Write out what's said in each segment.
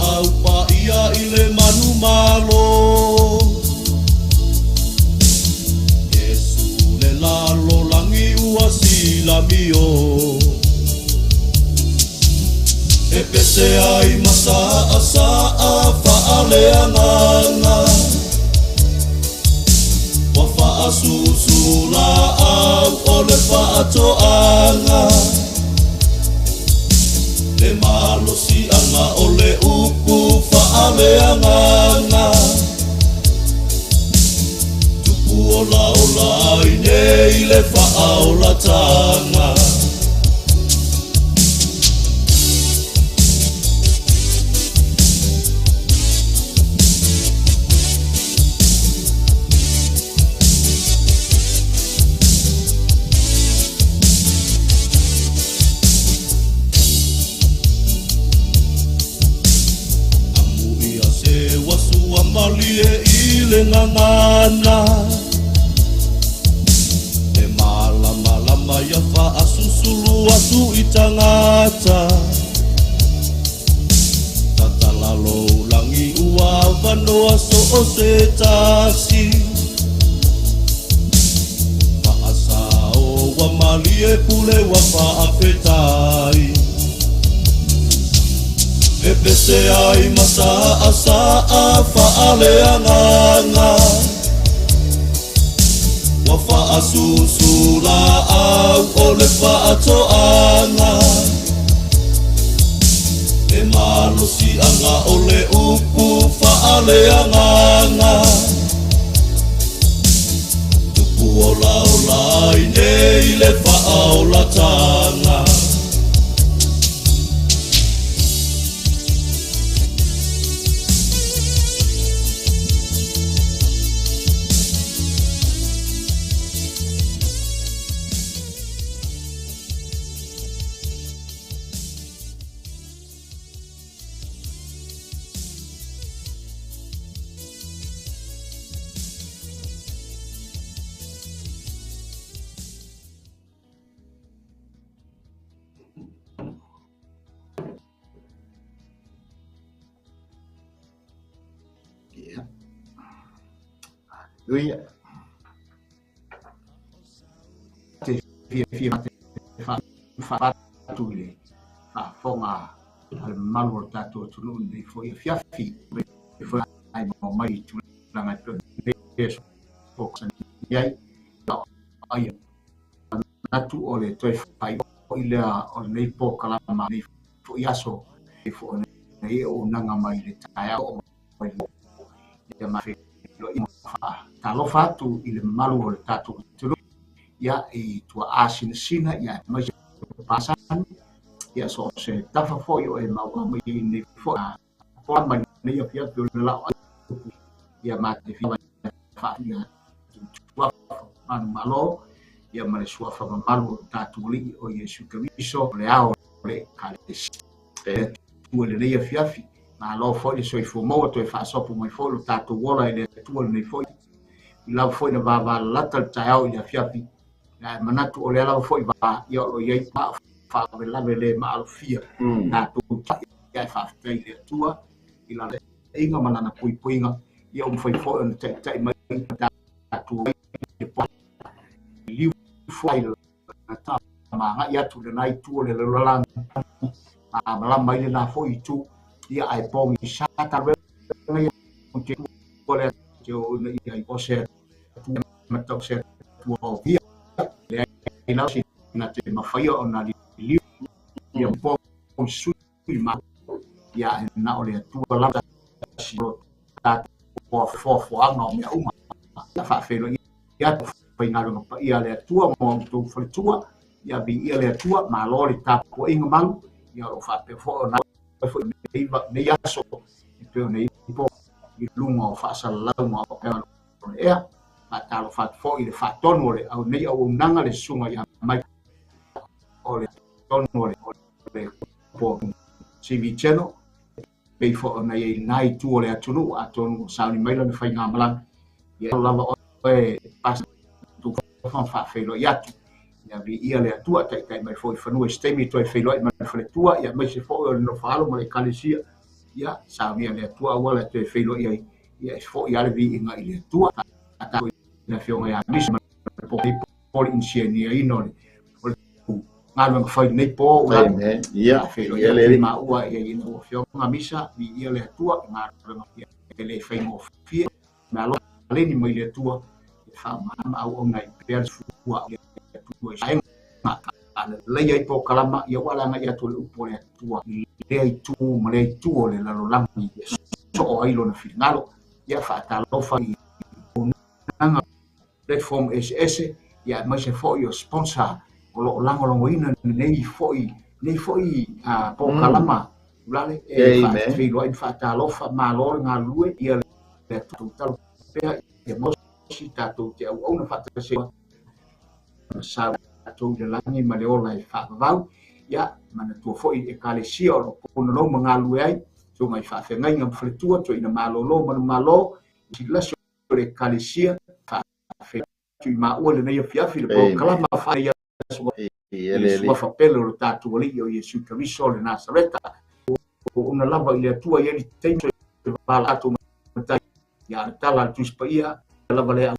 Au paia i le manumalo. Iesu le lalolagi ua silamio. E pese ai ma saasaa faaleagaga. Ua faasusu laau o le faatoaga. Le malosiaga o le upu faaleagaga. Tupu olaola ai nei le faaolataga. Amuia se uasu malie i le gagana. E malamalama ia faasusulu atu i tagata. Tatala lou lagi ua avanoa so o se tasi. Faasao ua malie pule ua faafetai. E pese ai ma saasaa faaleagaga. Ua faasusu laau o le faatoaga. Le malosiaga o le upu faaleagaga. Tupu olaola ai nei le faaolataga. Ia. Aleluia. Te fiafia te faatu i le faafofoga a le mamalu o le tatou atunuu i lenei foi afiafi. E foi ai mai i tulaga e pei ona nei aso i ai. Ai manatu o le toe faaioi lea o lenei polokalama lenei foi aso e foi nei auaunaga mai le taeao oo mai le ia ma faatalofa atu i le mamalu o le tatou atunuu ia i tuaa sinasina ia aemaise pasani ia so o se tafa foi o e maua mai i lenei foi poa mai lenei afiafi o le lao ia ma te fia suafa manumalo ia ma le suafa mamalu o le tatou Alii o Iesu Keriso o le ao o le Ekalesia. Le Atua i lenei afiafi, malo foi le soifua maua toe faasopo mai foi lo tatou ola i le Atua lenei foi. I lava foi na vavalalata le taeao i le afiafi, ae manatu o lea lava foi va ia o lo o i ai pa faalavelave le maalofia tatou ia e faafetai i le Atua i lana iga ma lana puipuiga ia ua mafai foi ona taitai mai tatou liu foi lana magai atu lena itu o le lalolagi malamalama ai lena foi itu ia ae pogisa taluega ia te o le te o ina ia i o se atu ma tau se atu o via le ai lau si na te mawhaia o nā liu ia po sui ma ia e na o le Atua lava si o tatou foafoaga o mea uma ia faafeiloai atu faigaluega paia a le Atua mo outou faletua ia viia le Atua malo le tapuaiga malu ia o lo o faapea foi ona foi nei aso e pei ona i po i luga o faasalalauga o pea o le ea faatalofa atu foi i le faatonu o le au nei auaunaga le susuga ia mai o le tonu o le po TV Channel pei foi ona i ai lena itu o le atunuu atonu ua sauni mai lana faigamalaga ia lava oe pasi tu faafeiloai atu ia viia le Atua taitai mai foi i fanua i se taimi toe feiloai ma le faletua ia aemaise foi o le nofo alo ma le Ekalesia Ia saunia le Atua auala e toe feiloai ai, ia e fo'i lava le viiga i le Atua. Faatalofa i le Afioga ia Misa ma le po le inisianiaina o le galuega fai lenei po ua Amen. Ia, feiloai ia atu le i alii. Maua ia i lau Afioga Misa, viia le Atua i galuega e le faigofie. Malo leni mai le Atua e faaaoga ma auauna ai pea le fua o le Atua i saega faaleleia ai polokalama, ia ua alagai atu le upu o le Atua i lea itu ma lea itu o le lalolagi e soo ai lona finagalo. Ia faatalofa i auaunaga platform eseese, ia aemaise foi o sponsor o lo o lagolagoina lenei foi polokalama ulale e Amen. faafeiloai ma faatalofa. Malo le galulue, ia le Atua talo pea ia malosi tatou te auauna faatasi ma sa tatou i le lagi ma le ola e faavavau. Ia manatua foi ekalesia o lo o punonou ma galulue ai susuga i faafeagaiga ma faletua, toeaina malolo ma le malo silasi o le ekalesia faafeiloai atu i maua lenei afiafi le Amen. polokalama faia Ia i le le alii. suafa pele o le tatou Alii o Iesu Keriso o le Nasareta. Ona lava i le Atua i ali taimi e vala atu matai ia le tala a le Tusi Paia lava lea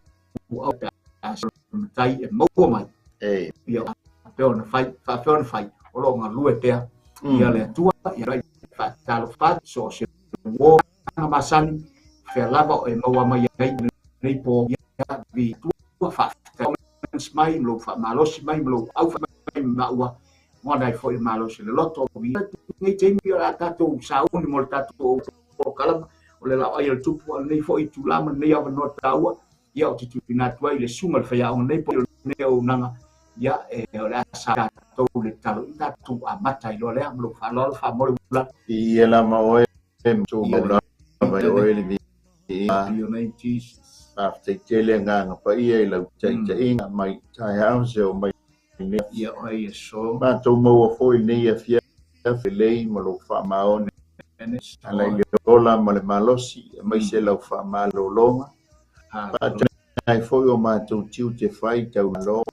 au pe a matai e maua mai. Amen. Ia faapea ona fai, faapea ona fai o lo o galue pea ia le Atua. Ia faatalofa atu so o se uo masani fea lava o e maua mai ai lenei po, ia vi tua faafetai mai ma lou faamalosi mai ma lou aufa mai maua ngona ai foi malosi le loto nei taimi o le a tatou sauni mo le tatou polokalama o le laoai o le tupu o lenei foi itula ma lenei avanoa taua. Ia ou te tuuina atu ai le susuga le faiaoga nei po lenei auaunaga, ia e o le a sa tatou le tatalo i tatou amata ai loa lea ma lou faaaloalo faamole ula. Ia lama oe tu Ia le lava i oe le viiga. Your name, Jesus. Faafetai tele agaga paia i lau taitaiga mai taeao se o mai nei. Ia oe Iesu. Matou maua foi lenei afiafi lelei ma lou faamaoni ala i le ola ma le malosi, aemaise lau faamalologa. Faatasi foi o matou tiute fai taulalo,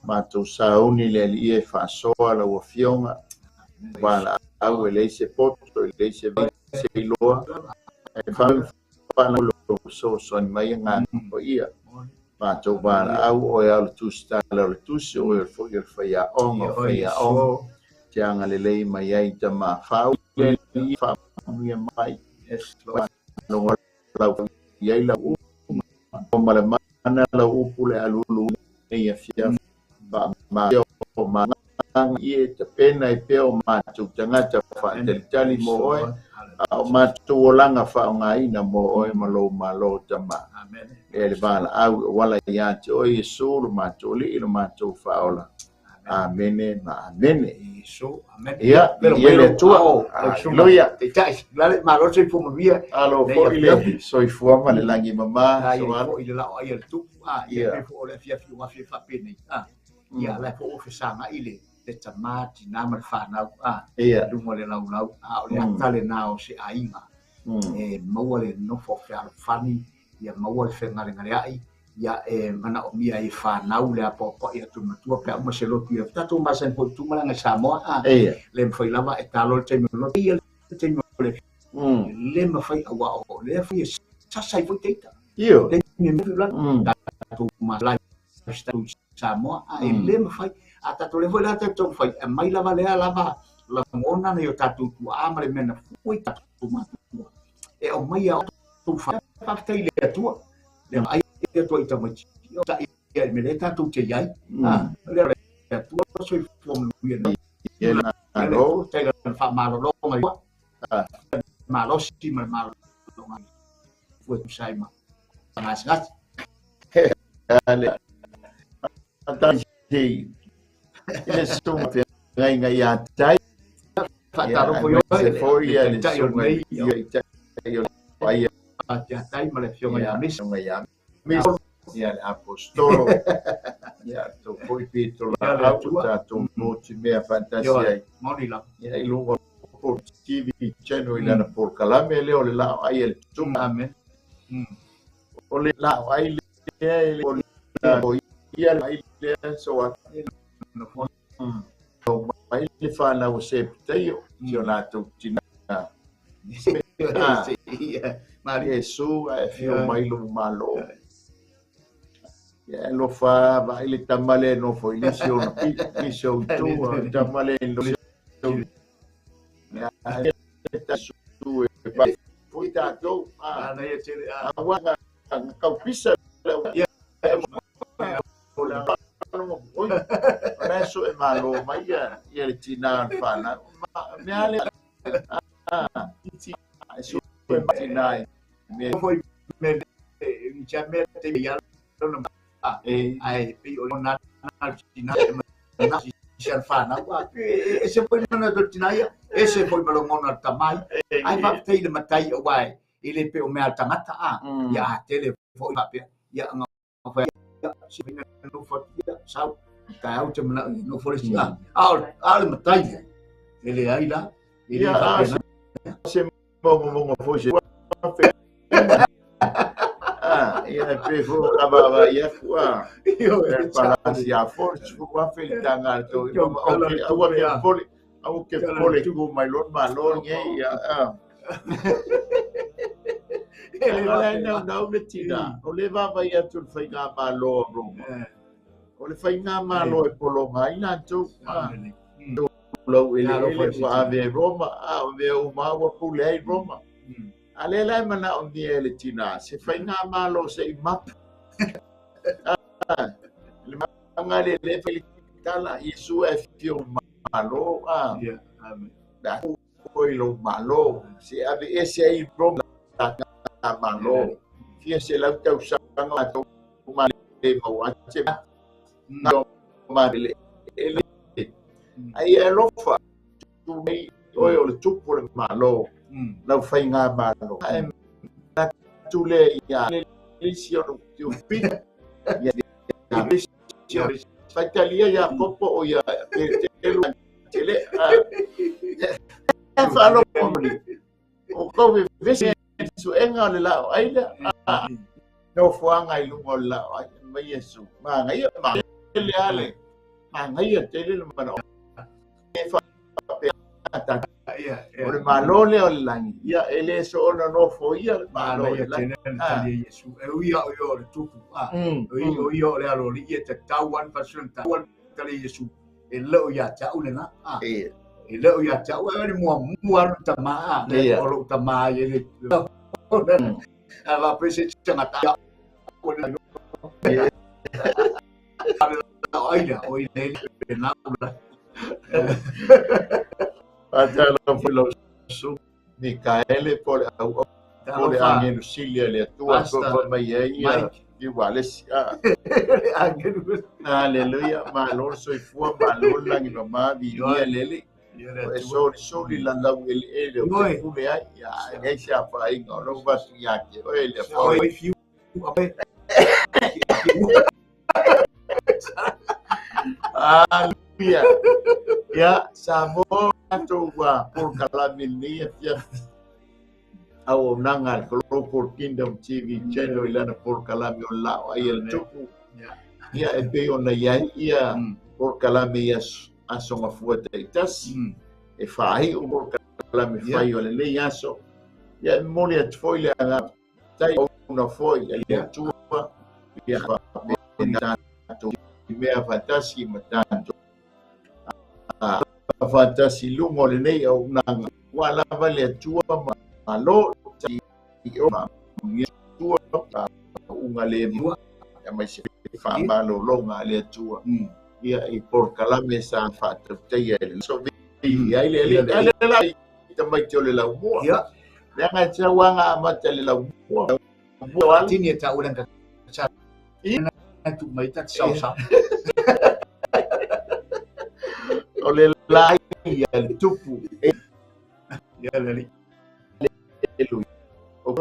matou sauni le alii e faasoa lau afioga. Valaau e leai se poto, e leai se se iloa. E faafalolo fesoasoani mai agaga paia. Matou valaau oe ao le tusitala o le tusi, oe foi o le faiaoga Ia o oe faiaoga. Iesu. Te agalelei mai ai tamafau, le alii faamanuia mai. Yes, Lord. Logo lau iai lau upu, o ma le mana lau upu le alulu nei afiafi. Faama o magaga ia tapena i pea o matou tagata faatalitali mo oe, a o matou olaga faaaogaina mo oe ma lou malo tama. Amen. E le valaau o ala ia te oe Iesu lo matou alii lo matou faaola. Amene ma amene. Iesu. Amen. Ia, Pelo ia le mai Atua. lou susuga. Haleluia. Taitai, lale malo soifua manuia. Alo Nei foi le afiafi. soifua ma le lagi mama Ai soalo. foi le laoai a le tupu. Ia Ia. pe foi o le afiafi ua afi faapenei. Ia la foi o fesagai le tamā tinā ma le fanau. Ia. Luga o le laulau. O le ata lena o se aiga. E maua le nofo fealofani, ia maua le fegalegaleai, ia e manaomia e fanau le apoapoai atu i le matua pe a uma se lotu ia. Tatou masani foi tu malaga i Samoa. Le mafai lava e talo le taimi o le lotu. Ia le taimi o le le mafai aua o lea foi e sasa ai foi teita. Io. Taimi e mafai la tatou ma lifestyle i Samoa. E le mafai. A tatou le foi la tatou fai, e mai lava lea lava lagona na i o tatou tuaa ma le mea na fua i tatou matua. E aumai a tatou faafetai i le Atua. Le ai le Atua i tamaiti. O tai ia i mea lea tatou te iai. Lea le Atua soifua manuia nei. Ia le Ia le malo. Atua tai lana faamalologa i malosi ma le malologa. Fua tusa ai ma gasegase. Ale. Atai. Le susuga feagaiga ia tai. Faatalofa i Ia, oe, aemaise foi le ia le taitai o susuga lenei ia i tai o le paia. ia tai ma le afioga ia Misi. Susuga ia Misi. Ia le apostolo. Ia tou foi pito Ia le laau Atua. tatou moti mea faatasi Ioe. ai. Moni lava. Ia i luga o TV channel i lana polokalame lea o le laoai e le tupu. Amen. O le laoai lea e le o le ia ai lea so a mai le fanau o Sepiteio, si o latou tina. Iesu ae afio mai lou Malo. Ia e alofa vaai le tama lea e nofo i le isi ona pito, isi ou itu, a o le tama lea e nofo Iesu e foi tatou. Aua na kaupisa le o la e so e malo mai ia le tinā o le fanau. Mea le e so e tinā i mea foi me i mea te ia ai pe o na tina na si al fanau e se foi na do tina ia e se foi malongona tamai ai fa te le matai o wai i le pe o mea tangata a ia tele foi fa pe ia nga fa si na no fa ia sau ta au te mana no fo le a a le matai e le ai la e le fa se mo mo foi se ia pe fo ka ba ia fua e pala si a fo fu wa fe le tanga to o ke au ke pole au ke pole ku mai lon ma lo nge ia a e le na na o le tina o le va va ia tu fai ga ma lo Roma o le fai ga ma lo e polo ngai na tu lo ele ele fa ave Roma a o me o ma wa pule ai Roma. A le la mana o ni le tina se fai ngā malo se i map. Le manga le le fai tala Iesu e fio malo a. Da ko i lo malo se ave e se i Roma la malo. Fia se lau tau sanga to ma le mau a te ma ma le ele. Ai e lofa tu mei oi o le tupu le malo. Lau fai ngā malo. E na tule ia le si o tu pi. Ia le si o fai talia ia kopo o ia te lu tele. E fa lo moli. O ko ve vese su enga le la ai le no fuanga i lungo la ai ma Yesu. Ma ngai ma le ale. Ma ngai te le ma no. E fa pe ta o le malo le o le langi ia e le so ona no fo ia le malo le langi tali Yesu e uia o yo le tupu a o ia o le alo li ia te tau an fasun ta tali Yesu e lo ia ta u le na a e lo ia ta u e mua mua ta ma le o lo ta ma ye le a va pe se tanga ta o le ai la o le na la Atalo filo su Mikaele po le au po le angelu silia le atua ko mai ai ia i wales a angelu Hallelujah malo soifua malo langi mama vi ia lele e soli soli la lau ele ele o te pule ai ia ngai se apa inga o lo vasu ia ke o ele po Hallelujah ia Samo atu ua polokalame lenei afiafi auaunaga a le Global Kingdom TV Channel i lana polokalame o le la'o ai e le tupu ia e pei ona iai ia polokalame i aso gafua ta'itasi e fa'ai'u polokalame fai o lenei aso ia e momoli atu foi le agaga tai ona foi e le Atua ia fa'apena tatou mea fa'atasi ma tatou fa'atasi luga o lenei auaunaga ua lava le Atua ma malo i o Atua uga le mua mai se fa'amalōlōga a le Atua ia i polokalame sa fa'atautaia i le so vi ai le le ale la tamaiti o le laumua leaga e tauaga amata le laumua mua tini e ta'ulega sa tu mai ta sau sau o le lai ia le tupu ia le le o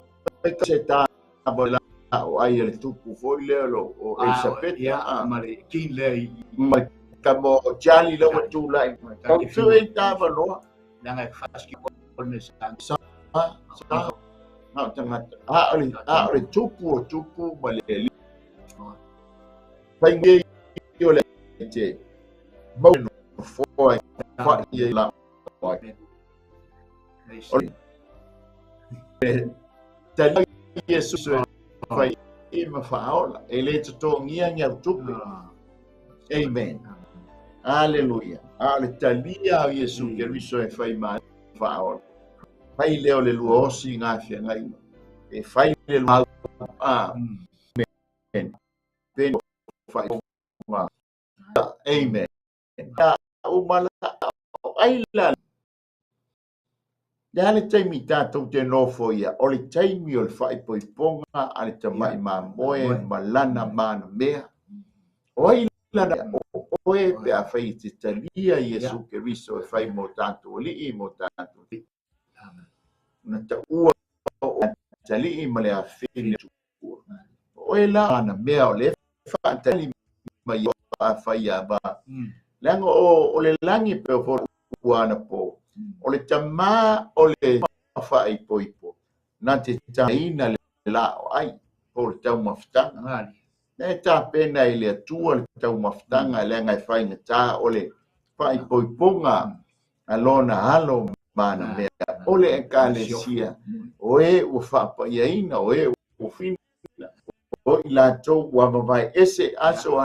se ta la o ai le tupu foi le o Elisabeta ia ma le kin le ma ka mo jali lo tu lai ka tu e ta va lo langa faski o me sa sa sa na tangata a o le tupu o tupu ma le pai nge o le te mau no foi fa ia la o Talia Iesu e fai i ma faaola. E le totogia ni au tupe. Amen. Aleluia. A o le talia o Iesu Keriso e fai ma faaola. Fai lea o le lua osi i ngā feagaiga. E fai le lua Amen. Amen. Uma la ai la Le a le taimi tatou te nofo ia, o le taimi o le faaipoipoga a le tamai mamoe ma lana manamea. O ai lana mea? O oe pe afai e te talia Iesu Keriso e fai mo tatou alii mo tatou alii. Na taua o atalii ma le afine tua. O oe la manamea o le faatali mai afai ia va. Leaga o le lagi pe o fo ua anapo. O le tamā o le faaipoipo na te taina le lao ai po o le taumafataga. Na e tapena i le Atua le taumafataga leaga e faigata o le faaipoipoga a lona alo ma ana mea. O le Ekalesia, o e ua faapaiaina, o e ua fina, o i latou ua vavae ese aso a.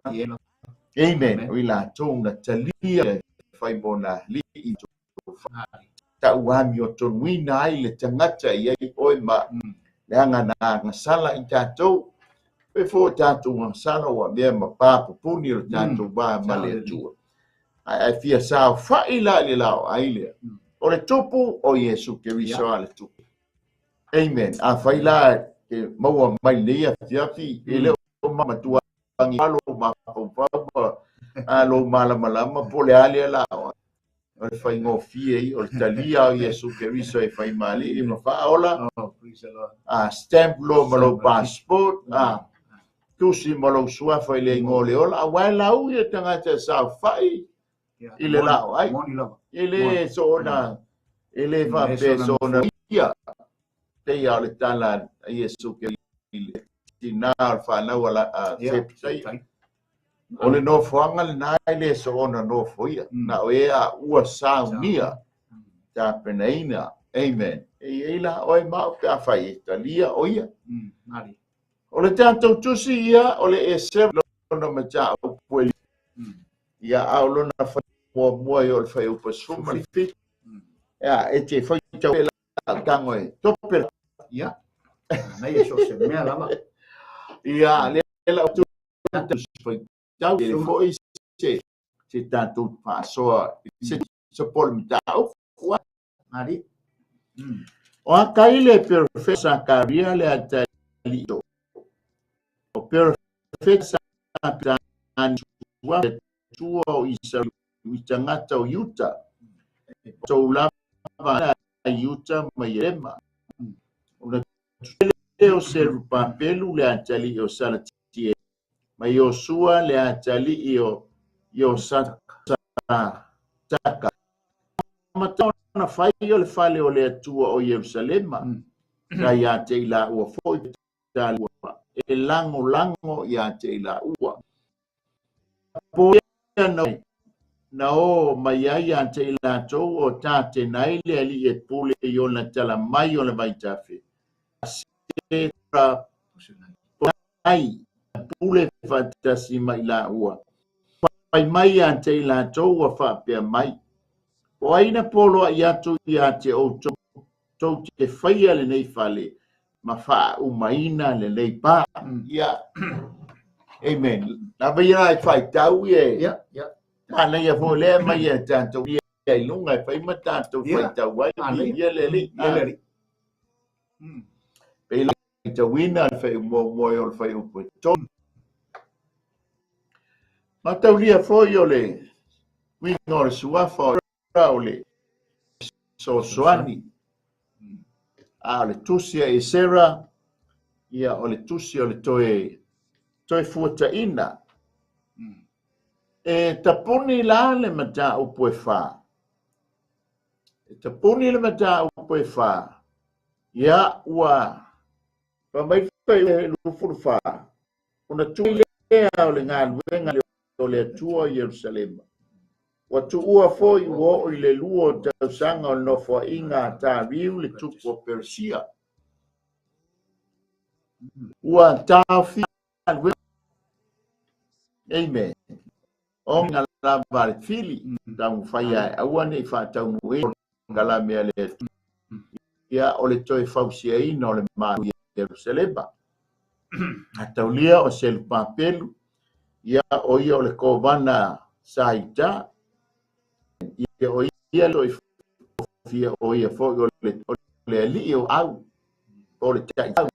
Amen. O i latou na talia e fai mo nā alii tau amiotonuina ai le tagata i ai oe ma leaga na agasala i tatou. Pe fo tatou agasala ua mea ma pa pupuni o le tatou va ma le Atua. Ae ai fia saofai la i le lao ai lea. O le tupu o Iesu Keriso a le tupu. Amen. Afai la e maua mai lenei afiafi, e le o matua alo mafaufau ma alo malamalama po le a lea la o le faigofie i o le talia o Iesu Keriso e fai ma alii ma faaola. A stamp lo ma lou passport, a tusi ma lou suafa i le igoa o le ola, aua e lau ia tagata e saofai i le lao ai. E le soona, e le faapea soona ia. Pei o le tala a Iesu ke i le tinā o le whanau a Septai. O le nofoaga lenā e le soona nofo ia. Na o e a ua saunia tapenaina. Amen. E i ei la oe ma o pe a fai e talia o ia. O le tatou tusi ia o le ese lona mataupu e ia a o lona whai muamua i o le whai upa suma le fitu. Ia, e te whai tau e la tango e tope la. Ia, nei e so se mea lava. Ia, le la tu whai tau e foi se se tatou faasoa se se pole mataupu. Mari. O a kai le perfect Sakaria le atali o perfect Sakani tua tua o Isa i tangata o Yuta. Tou lava Yuta ma Ierema. Ona tele o Serupapelu le atali o Salatie. Ma Iosua le atali o Iosataka. Mata ona fai o le fale o le Atua o Ierusalema. Sa ia te i la ua foi ta lua. E lango lango ia te i la ua. Po ia na o mai ai ia te i latou o tā te nai le ali e pule i ona tala mai o le vaitafe. Se ra ai pule whatasi mai la ua. Pai mai ia te i latou ua whaapea mai. O aina polo a ia atu ia te o tou te whaia le nei fale ma wha umaina le nei pā. Ia. Amen. Nā vai ia e whai tau ia. Ia, ia. Mā nei a fo lea mai ia tātou ia i lunga e whai ma tātou whai tau ai. Ia le li. Ia le li. Pei la i tauina le whai mua mua o le whai upu e tolu. Ma taulia foi o le uiga o le suafa o le sosoani. A o le tusi a Esera, ia o le tusi o le toe fuataina. E tapuni la le mataupu e whā. E tapuni le mataupu e whā. Ia ua pa mai whai e lufuru whā. Ona tui lea o le ngā luenga o le Atua i Ierusalema. Ua tuua foi ua oo i le lua o tausaga o le nofoaiga a Tariu le tupu o Perisia. Ua taofia galuega. Amen. O nga lava le fili, taumafai ai aua ne i faataunuuina kalame a le Atua. Ia, o le toe fausiaina o le Malo i Ierusalema. A taulia o Selupapelu, ia, o ia o le kovana sa Iuta. Ia, o ia le fia, o ia foi o le alii o au, o le taitau.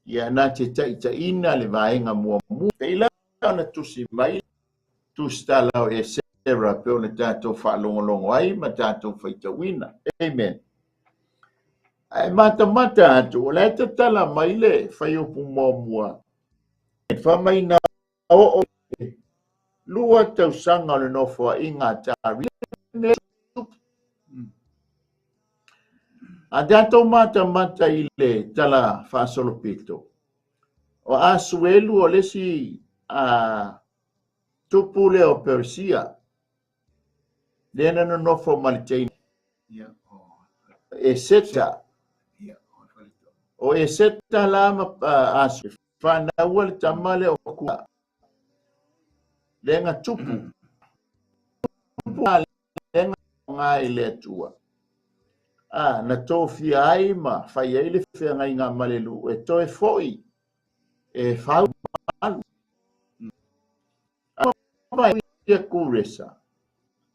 Ia, na te taitaiina le vaega muamua. Pei la ona tusi mai tusitala o Esera pe ona tatou faalogologo ai ma tatou faitauina. Amen. Ae matamata atu, o la e tatala mai le fuaiupu muamua. E fai mai na oo 2 tausaga o le nofoaiga a Tari. A tatou matamata i le tala faasolopito, o Asuelu o le isi a tupu lea o Perisia, lea na nonofo ma le teine. Eseta. O Eseta la ma Asuelu, whanaua le tama lea o Kua. Lea na tupu. Tupu a lea na ngā i le Atua. A, na tofia ai ma fai ai le feagaiga ma le lu e toe foi e fau malu. A mai ia Kuresa.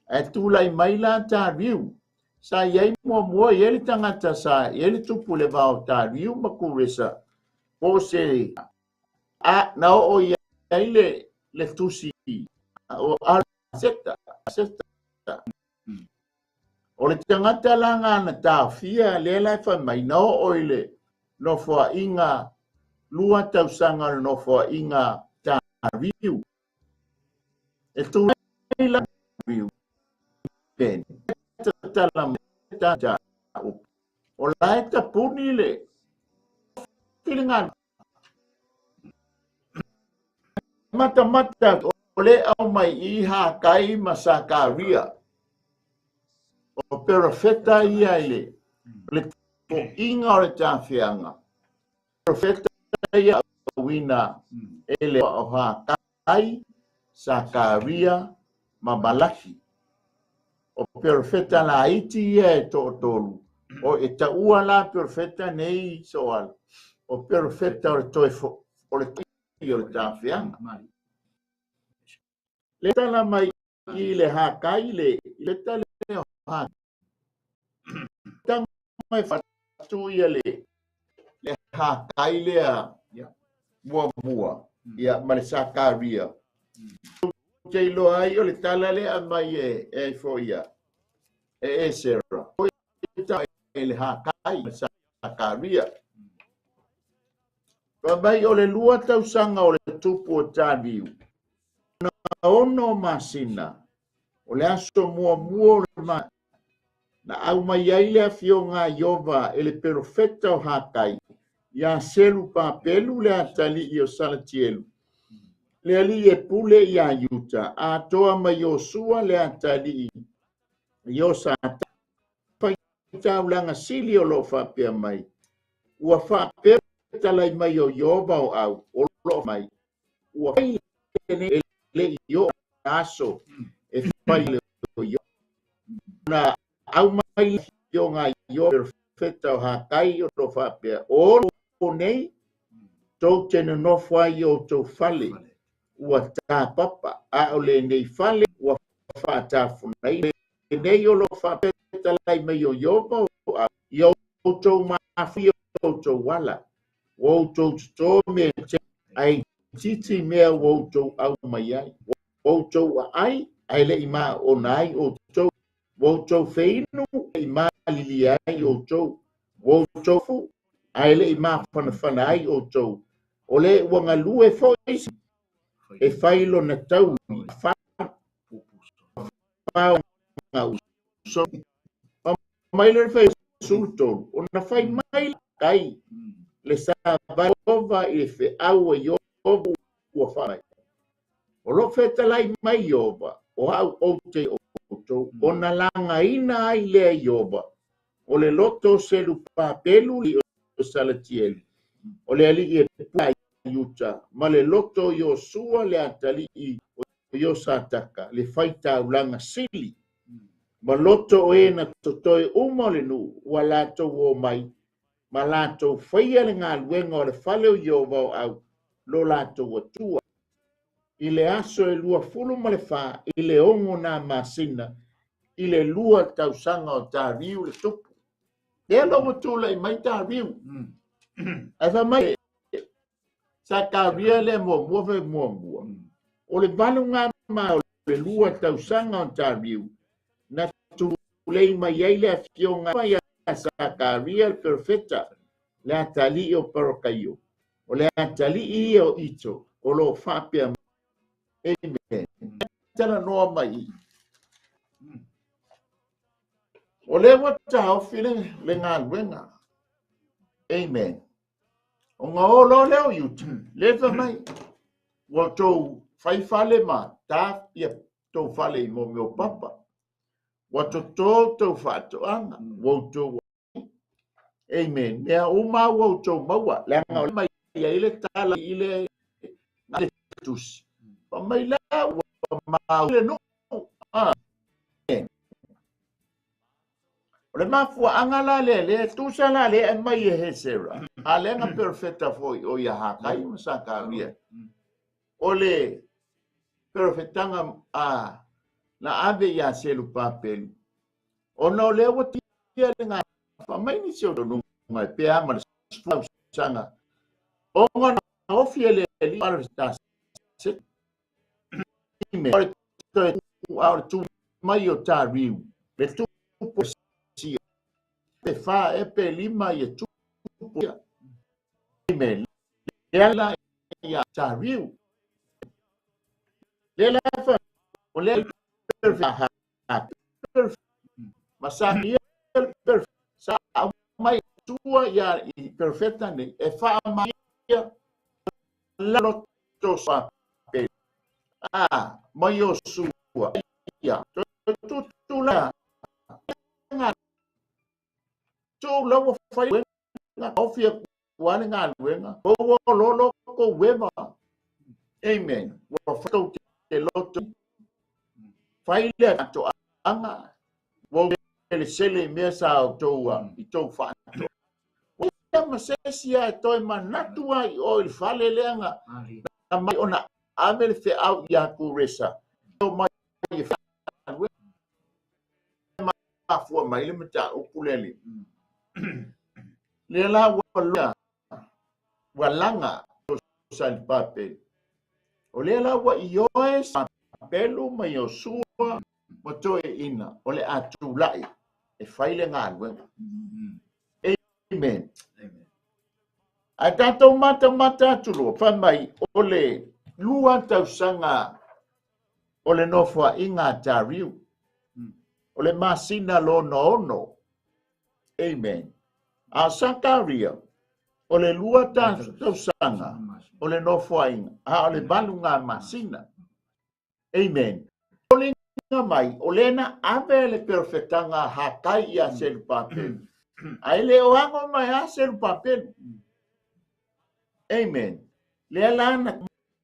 Ae tulai mai la Tariu. Sa i ai muamua i ai le tagata sa i ai le tupu le va o Tariu ma Kuresa. Po se a na oo i ai le tusi o Seta, Seta. O le tagata la ngā na taofia lea la e fai mai, na oo i le nofoaiga, 2 tausaga o le nofoaiga Tariu. E tū la Tariu. Ben, tatala mai ta ta o la e tapuni le whiringa. Matamata o le au mai i Hakai ma Sakaria. O perofeta ia i le toʻiga o le tafeaga. Perofeta ia uina e le o Hakai, Sakaria ma Malaki. O perofeta la iti ia e toʻatolu. O e taua la perofeta nei soala. O perofeta o le toe o le o le tafeaga. Le tala mai i le Hakai le le tala o Hakai. Tanga mai fatu ia le Hakai lea muamua ia ma le Sakaria. Te iloa ai o le tala lea mai e foi ia e Esera. O e le Hakai ma Sakaria. Fa mai o le 2 tausaga o le tupu o Tariu. Na 6 masina o le aso muamua o le ma na au mai ai le afioga a Iova e le perofeta o Hakai ia Selupapelu le atalii o Salatielu. Le alii e pule ia Iuta, atoa mai Iosua le atalii i o Sata. Faitaulaga sili o loo faapea mai. Ua faapea talai mai o Iova o au, o loo mai. Ua fai le le i o aso e fai le o Iova. Na au mai le ngā Iova perofeta o Hakai o loo faapea. O nei, tou te nonofo ai o tou fale, ua tāpapa, a o le nei fale, ua whaatafunai, nei o lo whaapeta mai o Iova o au, i o tou mafi o tou wala, o tou toto me te ai titi mea o tou au mai ai, o tou ai, ai le ima o nai o tou, o tou feinu i ma lili ai o tou, o tou fu, ai le ima whanawhana ai o tou, o le ua ngalue foi e whai lo na tau wha so mai le fai sultolu o na fai mai kai le sa va i le feau e Iova ua fai. O lo fetalai mai Iova o au o te outou o na lagaina ai lea Iova o le loto Selupapelu i o Salatieli. O le alii e pule Iuta, ma le loto o Iosua le atalii o Iosataka, le faitaulaga sili, ma loto o e na totoe uma o le nuu, ua latou o mai, ma latou faia le galuega o le fale o Ieova o au, lo latou Atua. I le aso e 24 i le 6 na masina, i le 2 tausaga o Tariu le tupu. Lea la ua tulai mai Tariu. Ae fai mai Sakaria lea muamua fai muamua. O le 8 ngā ma o le 2 tausaga o Tariu, na tulei mai ai le afioga mai a Sakaria le perfeta, le atalii o Parakaio. O le atalii ia o Ito, o lo faapea. Amen. Tala noa mai. O le ua taofi le galuega. Amen. O ngā olo leo Iuta, le fa mai, ua tou fai fale ma tā ia tou fale i mō meo papa. Ua totō tou whaatoanga, ua tou. Amen. Mea uma ua tou maua, le anga o mai ia i le tala i le ngā tusi. Pa mai la ua mau le nu. Amen. O le mafua anga la le le tusa la le e mai e Hesera. A le nga perfecta foi o ia Hakai ma Sakaria. O le perfectanga a na ave ia selu papelu. Ona o le ua tia le ngā whamai ni se o nunga e pea ma le sfau sanga. O ngā na ofi e le li ara ta se. Me ore toe tu a ore tu mai o tā riu. Le tu po si pe wha e pe lima i e tu po. Me le ala ia tā riu. Le la fa o le perfect ha perfect ma sa ia perfect sa mai tua ia i perfecta nei e wha mai ia la loto sa pe a mai o sua ia tu tu la nga tu la wa fai nga ofia ua le galuega o ua lolo ko ueva. Amen. Ua whatou te loto fai le atoaga ua le sele i mea sa o tou i tou whaatoa. Ua ma sesi a e toe manatu ai o i le fale leanga na mai ona ave le feau ia kuresa. O mai e whaanue mafua mai le mata ukulele. Le la ua loa ua langa o sa le papelu. O le la ua ioe sa pelu mai o sua ma toe ina o le atulai e fai le galuega. Amen. Amen. A tātou mata mata atu loa, fai mai o le lua tausaga o le nofoa i ngā Tariu. O le masina lona ono. Amen. A Sakaria, o le lua tausaga o le nofoaiga, a o le 8 ngā masina. Amen. O le nga mai, o le na ave le perfectanga Hakai ia selu papelu. Ai le o ango mai a selu papelu. Amen. Le la na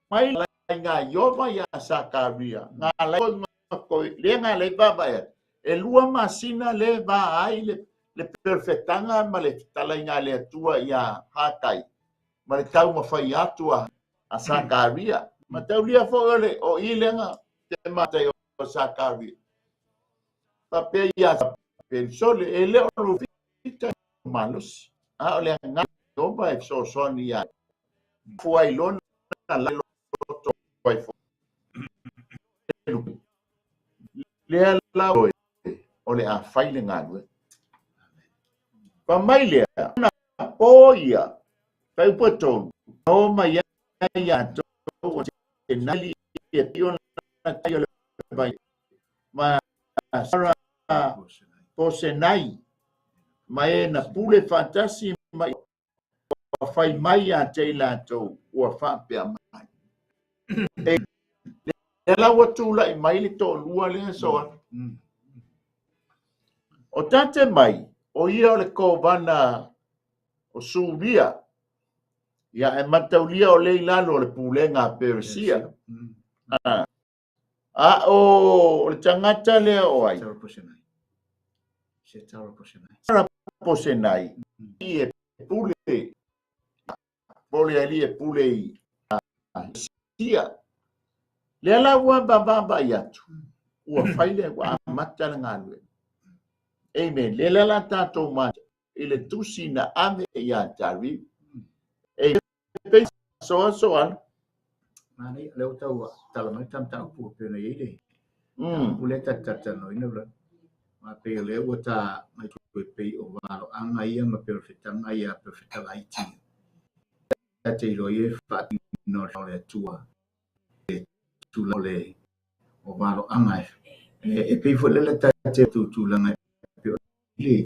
mai la ngā Iova ia Sakaria. Ngā lai ngā koi, le ngā lei baba e. E lua masina le va ai le perfectanga ma le talai ngā le atua ia Hakai. Ma le tau mawhai atua a Sakaria. Ma tau lia fo ole o i lenga te matai o Sakaria. Pape ia pensole e le o lufita malosi. A o le ngā Iova e fesoasoani ia. Fua i lona la loto ai fo. Lea la oe o le a fai le galue. Pa mai lea, na po ia, pai upa tolu, o mai ia tō o te nali e pio na tai o le vai. Ma Sara Posenai, ma e na pule whatasi mai ua whai mai a te lātou ua whapea mai. E le la ua tūlai mai le tō lua le soa. O tate mai, o ia o le kōvana o Suria. Ia, e mataulia o lea i lalo o le pulega a Peresia. A o le tagata lea o ai? Saraposenai. E pule, po le alii e pule i Sia. Lea la ua vaavaai atu, ua fai le, ua amata le galuega. Amen. Lea la tatou mata i le tusi na ave ia Dariu. E pei soa soa. Mani, lea ua tau tala mai ta mataupu e pei ona i ai le mataupu lea ta te talatalanoaina Brother. Ma pei o lea ua ta mai e pei o valoaga ia ma pei o le fetaga ia pei o feta laiti ia. Ta te iloa ai le faatino o le Atua i le tulaga o le o valoaga e pei foi lele ta te tulaga e pei o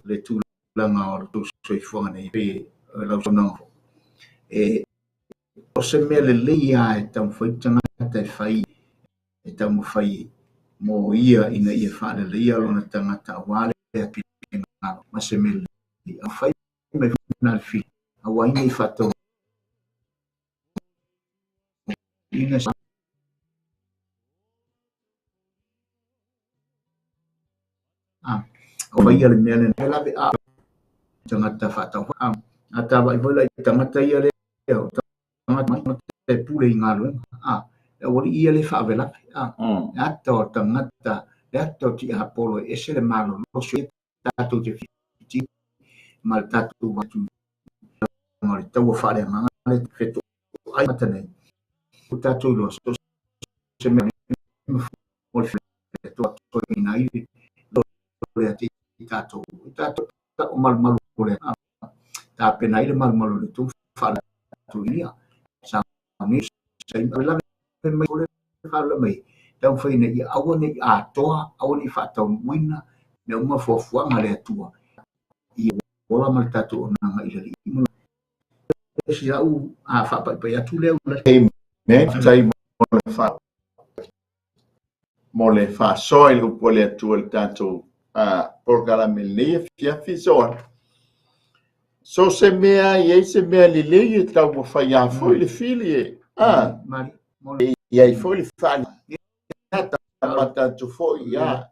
le tulaga o le soifuaga nei pei o lau saunoaga foi. E o se mea lelei lava e taumafai tagata e fai, e taumafai mo ia ina ia faaleleia lona tagata aua le finagalo ma se mea lelei. A fai mai na le fili, aua ai nei faataunuuina o faia le mea lena lave a tagata faatauva. A ta vaai foi la i tagata ia lea o tagata mai e pule i galuega a le aualii ia le faavelape a le ata o tagata le ata o tiapolo e ese le malolosi tatou te fiti ma le tatou atu o le taua faaleagaga le fetoai mata nei o tatou iloa so se mea o le toatoina ai le ate i tatou i tatou o malumalu o le tapena ai le malumalu o le tu faalatuia sa ni sai lave mai o le faala mai taumafai ina ia aua ne i atoa aua ne i faataunuuina mea uma fuafuaga a le Atua ia ola ma le tatou auaunaga i le Alii ma si au a faapaipai atu lea ula. Amen. Faafetai mo le fa mo le faasoa i le upu a le Atua i le tatou polokalame lenei afiafi soa. So se mea i ai se mea lelei e taumafai lava foi le fili e i ai foi le faale amata atu foi ia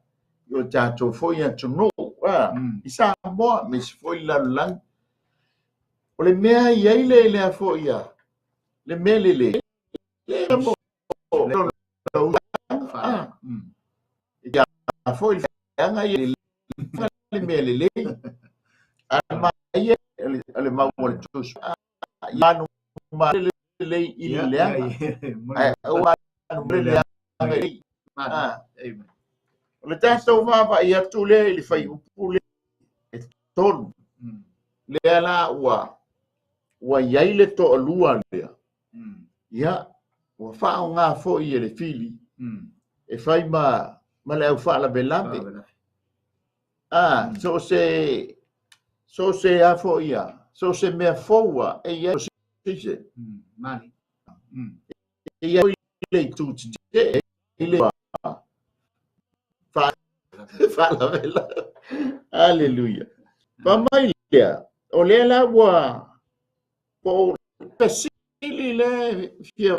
i o tatou foi atunuu i Samoa aemaise foi le lalolagi. O le mea i ai le lea foi ia le mea lelei le mo ia foi le aga ia le mea lelei a ma ia le mau o le tusi ia nu ma lelei i le leaga ae aua nu le leaga i o le tatou vaavaai atu lea i le fuaiupu lea e 3 lea la ua i ai le toalua lea. Ia, ua faaaoga foi e le fili e fai ma le au faalavelave. A, so o se a foi ia, so o se mea fou a, e i ai se. E i ai le itu tetee, i le faalavelave. Aleluia. Fai mai lea, o lea la ua po o fesili le fia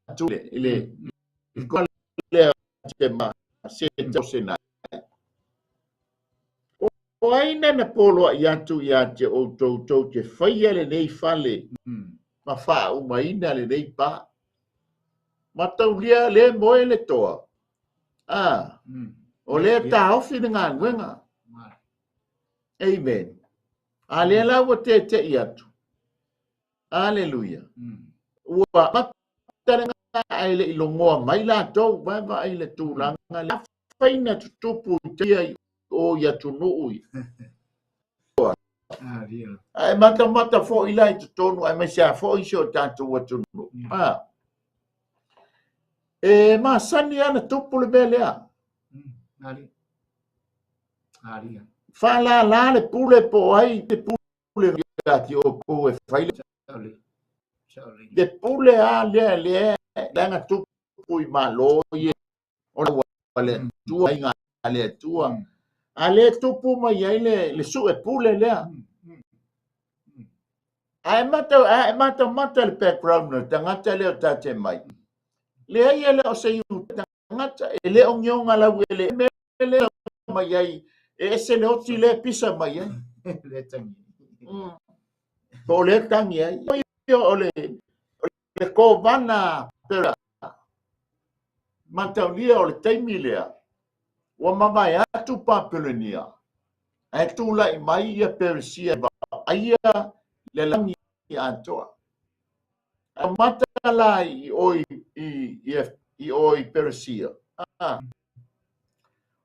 atu i le lea te ma se se nai. O ai na poloai atu ia te outou tou te faia lenei fale ma faaumaina lenei pa. Mataulia le moe le toa. A, o lea taofi le galuega. Amen. A lea la ua tete'i atu. Aleluia. Ua amata le ae le i logoa mai latou, vaavaai le tulaga lea. Afai na tutupu i tia i o i atunuu ia. Ae matamata foi la i totonu aemaise a foi si o tatou atunuu. E masani lava na tupu le mea lea. Faalala le pule po o ai te pule ia te outou e fai le pule a lea lea leaga tupu i Malo ia o le Atua aiga a le Atua. A lea tupu mai ai le sue pule lea. Ae matau, ae matamata le background o le tagata lea o tate mai. Leai e le o se Iuta tagata, e le o gioga lauele mea lea mai ai, e ese le oti lea e pisa mai ai. Le tangi. Po o lea tangi ai. O le, o le kovana pera. Mataulia o le taimi lea, ua mavae atu Papelonia, ae tulai mai ia Peresia e vaaia le lagi atoa. A mata la i o i o i Peresia.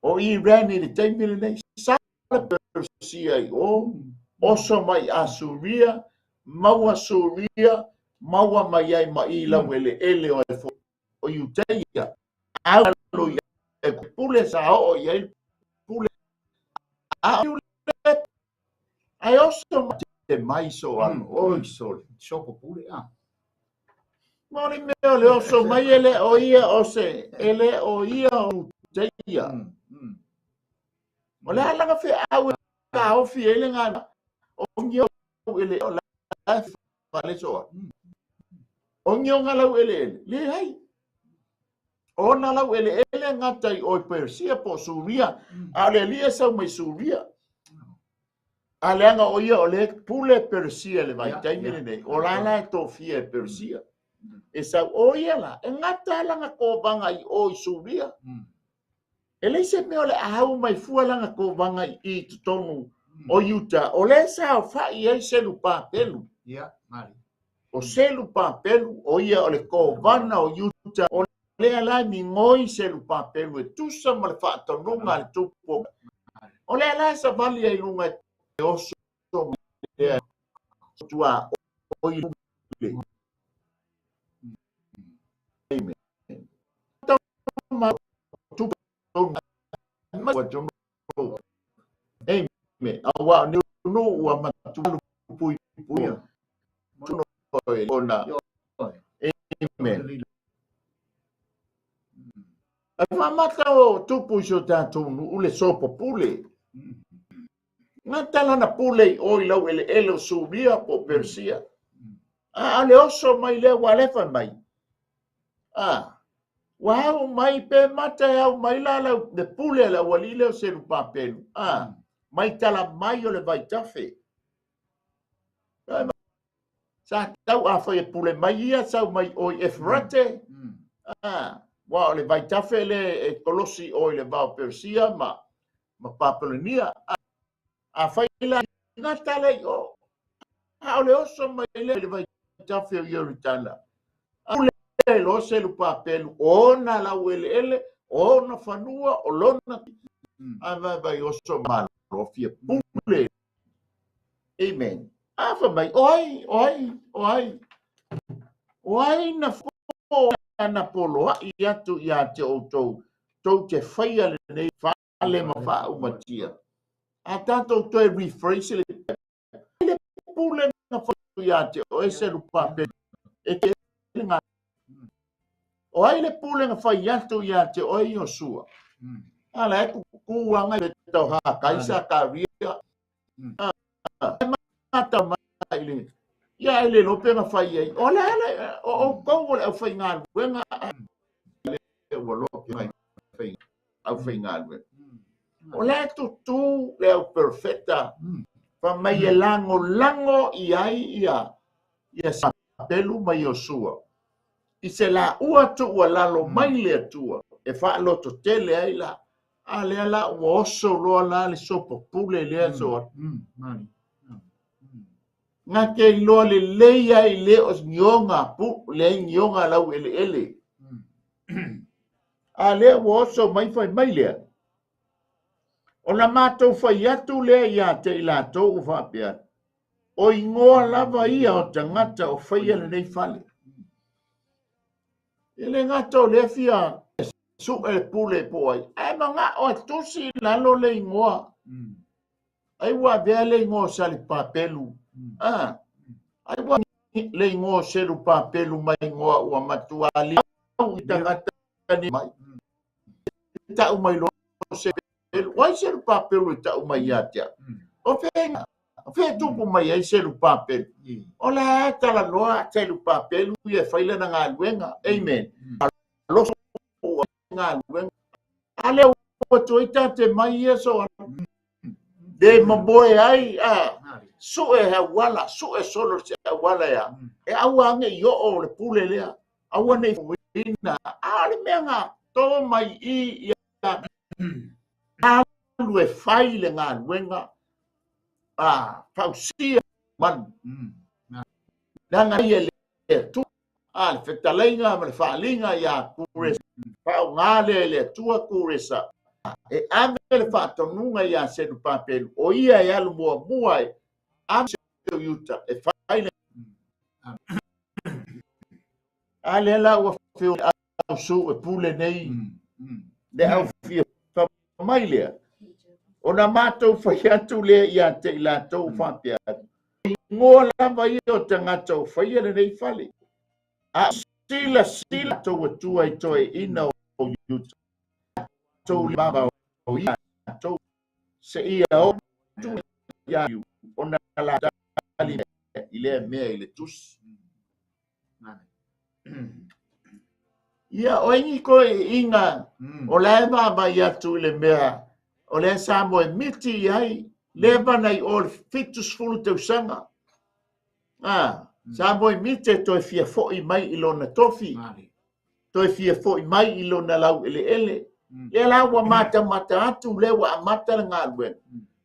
O Iran i le taimi lenei, sa le Peresia i o, oso mai Asuria, maua Suria, maua mai ai ma i lau eleele o e o Iuteia. Au alo i e pule sa oo i ai pule. A o le ai oso ma te mai so alo, oi sole. Sopo pule, a. Mo le mea o le oso mai e le o ia o se, e le o ia o Iuteia. O le alaga fe au e ka ofi e le ngana, o ngio e le o la fale soa. O ngio nga lau ele ele, le hai. O na lau ele ele ngata i oi Persia po Suria, a le lia sau mai Suria. A leanga o ia o le pule Persia le vai taimi lenei, o la la e tofia e Persia. E sau o ia la, e ngata langa kovanga i oi Suria. E le se mea o le ahau mai fua langa kovanga i totonu o Iuta, o le sa o fai ai selu pāpelu. Ia, mari. O selu pāpelu, o ia o le kovana o Iuta, o lea la mingoi selu pāpelu e tusa ma le whaatonunga le tupu. O lea la sa vali ai lunga e oso lea tua o i le. Amen. Amen. Awa ne nu ua matu pui pui. Tuno e ona. Amen. Ai whamata o tupu i so tātou nu ule sopo pule. Ngā talana pule i oi lau ele ele o Suria po Persia. A le oso mai lea wa lefa mai. A wa au mai pe mata e au mai la lau le pule la wali leo se lupapelu. A mai tala mai o le vaitafe. Sa tau a whai e pule mai ia sau mai oi Efrate. A wa o le vaitafe le e kolosi oi le vao Persia ma Papelonia. A whai la ngā tala i o. A o le oso mai le le vaitafe o Ioritana. A le lo se lupapelu o na lau ele ele o na fanua o lona. A vai vai oso malo fia pule. Amen. A fa mai oi oi oi. Oi na fo na polo i atu ia te outou. Tou te whaia le nei whale ma wha umatia. A tātou toe rephrase le le pule na wha ia te o ese lupapelu. E te ngā. O ai le pule na whai atu ia te o i o sua. Ala e kukuanga i tau ha kaisa ka ria. Mata mai le. Ia ele lope na whai ai. O le ale, o kou o le au whai ngā luenga. Le ua lope mai whai au whai ngā luenga. O le tutu le au perfecta. Fa mai e lango lango i ai ia. Ia sa pelu mai o sua. I se la ua tu ua lalo mai le atua. E wha loto tele ai la. A lea la ua oso loa la le sopo pule lea soa. Ngā te iloa le leia i le o ngionga pu, le ngionga lau ele ele. A lea ua oso mai whai mai lea. O la mātou whai atu lea ia te i lātou u whapea. O ingoa lava ia o tangata o whaia le nei whale. E le ngata o lea fia su e pule po ai. Ai manga o tusi lalo le ingoa. Ai ua vea le ingoa sa le papelu. Ai ua le ingoa se lu papelu mai ingoa ua matua li. Au i tangata ni mai. Tau mai lo se pelu. Wai se lu papelu i tau mai ia tea. O whenga. Fea tupu mai ai Selupapelu? O la e talanoa Selupapelu ia e fai lana galuega. Amen. Alofa galuega. A lea ua toe tate mai ia so le mamoe ai a sue auala, sue solo se auala ia. E aua ane i oo o le pule lea. Aua nei ina a le mea ngā tō mai i ia alu e fai le galuega a fausia manu. Leaga ia le Atua a le fetalaiga ma le faaaliga ia Kuresa, faaaoga lea e le Atua Kuresa e ave le faatonuga ia Serubabelu, o ia e alu muamua e ave se Iuta e fai le a lea la ua feo au su e pule nei le au fia mai lea ona matou fai atu lea ia te i latou faapea igoa lava ia o tagata o faia lenei fale a sila sila tou atua i toeaiina o Iuta tou lava o ia tou se ia o tu ia ona la tali i lea mea i le tusi. Ia, o ingi koe inga, o la e vaavaai atu i le mea, o lea sa moe miti i ai, lea vana i o le 70 tausaga. Ah, sa moe miti e toe fia foi mai i lona tofi, toe fia foi mai i lona lau eleele. Lea la ua matamata atu, lea ua amata le galuega.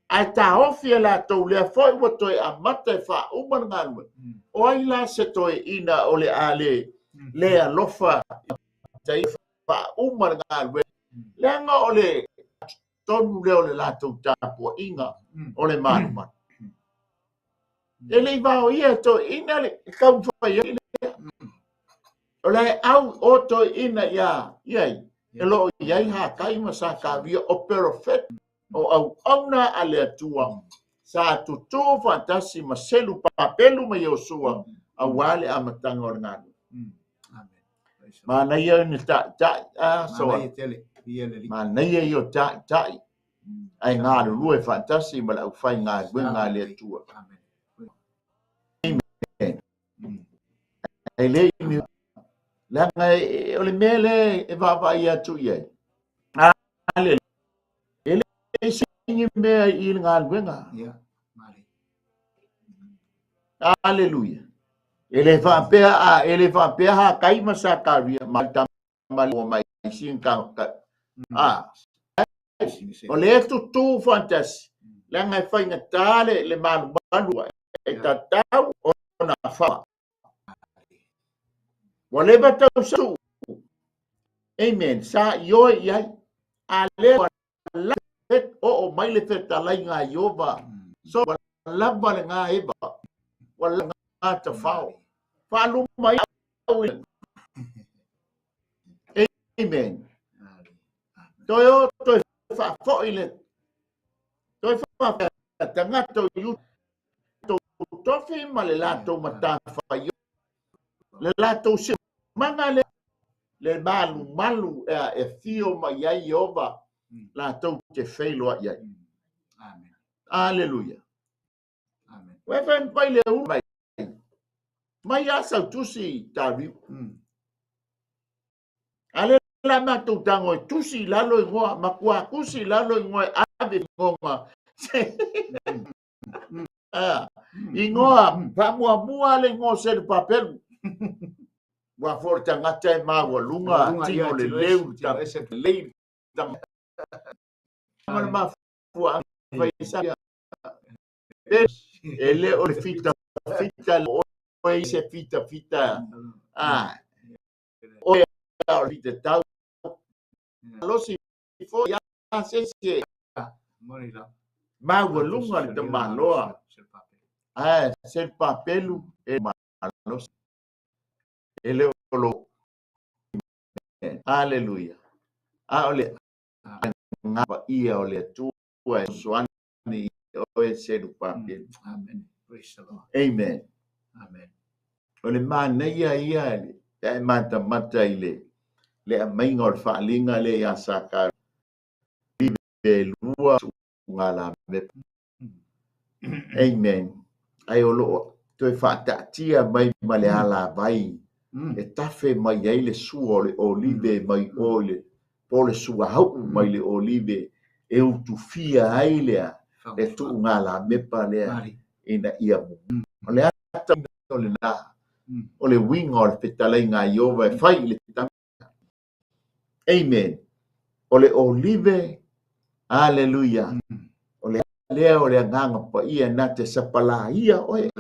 Ae taofi e latou lea foi ua toe amata e faauma le galuega. O ai la se toeaina o le a le le alofa tai faauma le galuega. Leaga o le tonu lea o le latou tapuaiga o le malumalu. E le i vaoia e toeaina le taumafai ai lea. O le au o toeaina ia iai, e lo o iai Hakai ma Sakaria o perofeta o auauna a le Atua sa tutū faatasi ma Selupapelu ma Iosua aua le amataga o le galuega. Manaia ni taʻitaʻi a so manaia ia o taʻitaʻi ae galulue faatasi ma le aufaigaluega a le Atua. Amen. E le i leaga o le mea lea e vaavaai atu i ai. Aleluia. E le sini mea i le galuega. Aleluia. E le faapea a e le faapea Hakai ma Sakaria ma tama le mai sin ka a o le tutū faatasi leaga e faigata le malumalu e tatau ona fa ua leva tausaga. Amen. Sa ioe i ai. A lea ua la oo mai le fetalaiga a Ieova. So ua lava le gā eva. Ua lava le gā tafao. Faaluma ai au. Amen. Toe o toe faafoi le toe faafoi tagata o Iuta tofi ma le latou matafaioi le latou siosiomaga lea le malumalu e afio mai ai Ieova latou te feiloai ai. Amen. Aleluia. Amen. Ua fai mai le ulu mai. Mai a sau tusi Tariu. A le la matou tago e tusi i lalo igoa, matua tusi i lalo igoa e ave igoa. Igoa, faamuamua le igoa o Selupapelu. Ua foi le tagata e maualuga, tino le leu, lei, ma le mafuaaga fai sa e le o le fita fita o e se fita fita a o e o le fita tau losi fo ia se se maualuga le tamaloa ae Selupapelu e malosi e le o lo. Aleluia. A o le ngava ia o le Atua e soani o e Selupapelu. Amen. Praise the Lord. Amen. Amen. O le manaia ia pe a e matamata i le le aumaiga o le faaaliga lea ia Sakaria 2 ngalamepa. Amen. Ae o lo o toe faataatia mai ma le alavai e tafe mai ai le sua o le olive mai o i le po o le suauu mai le olive e utufia ai lea le tuugalamepa lea ina ia mumu. O le ata o lena, o le uiga o le fetalaiga a Ieova e fai i le tama. Amen. O le olive, aleluia. O le lea o le agaga paia na te sapalaia oe.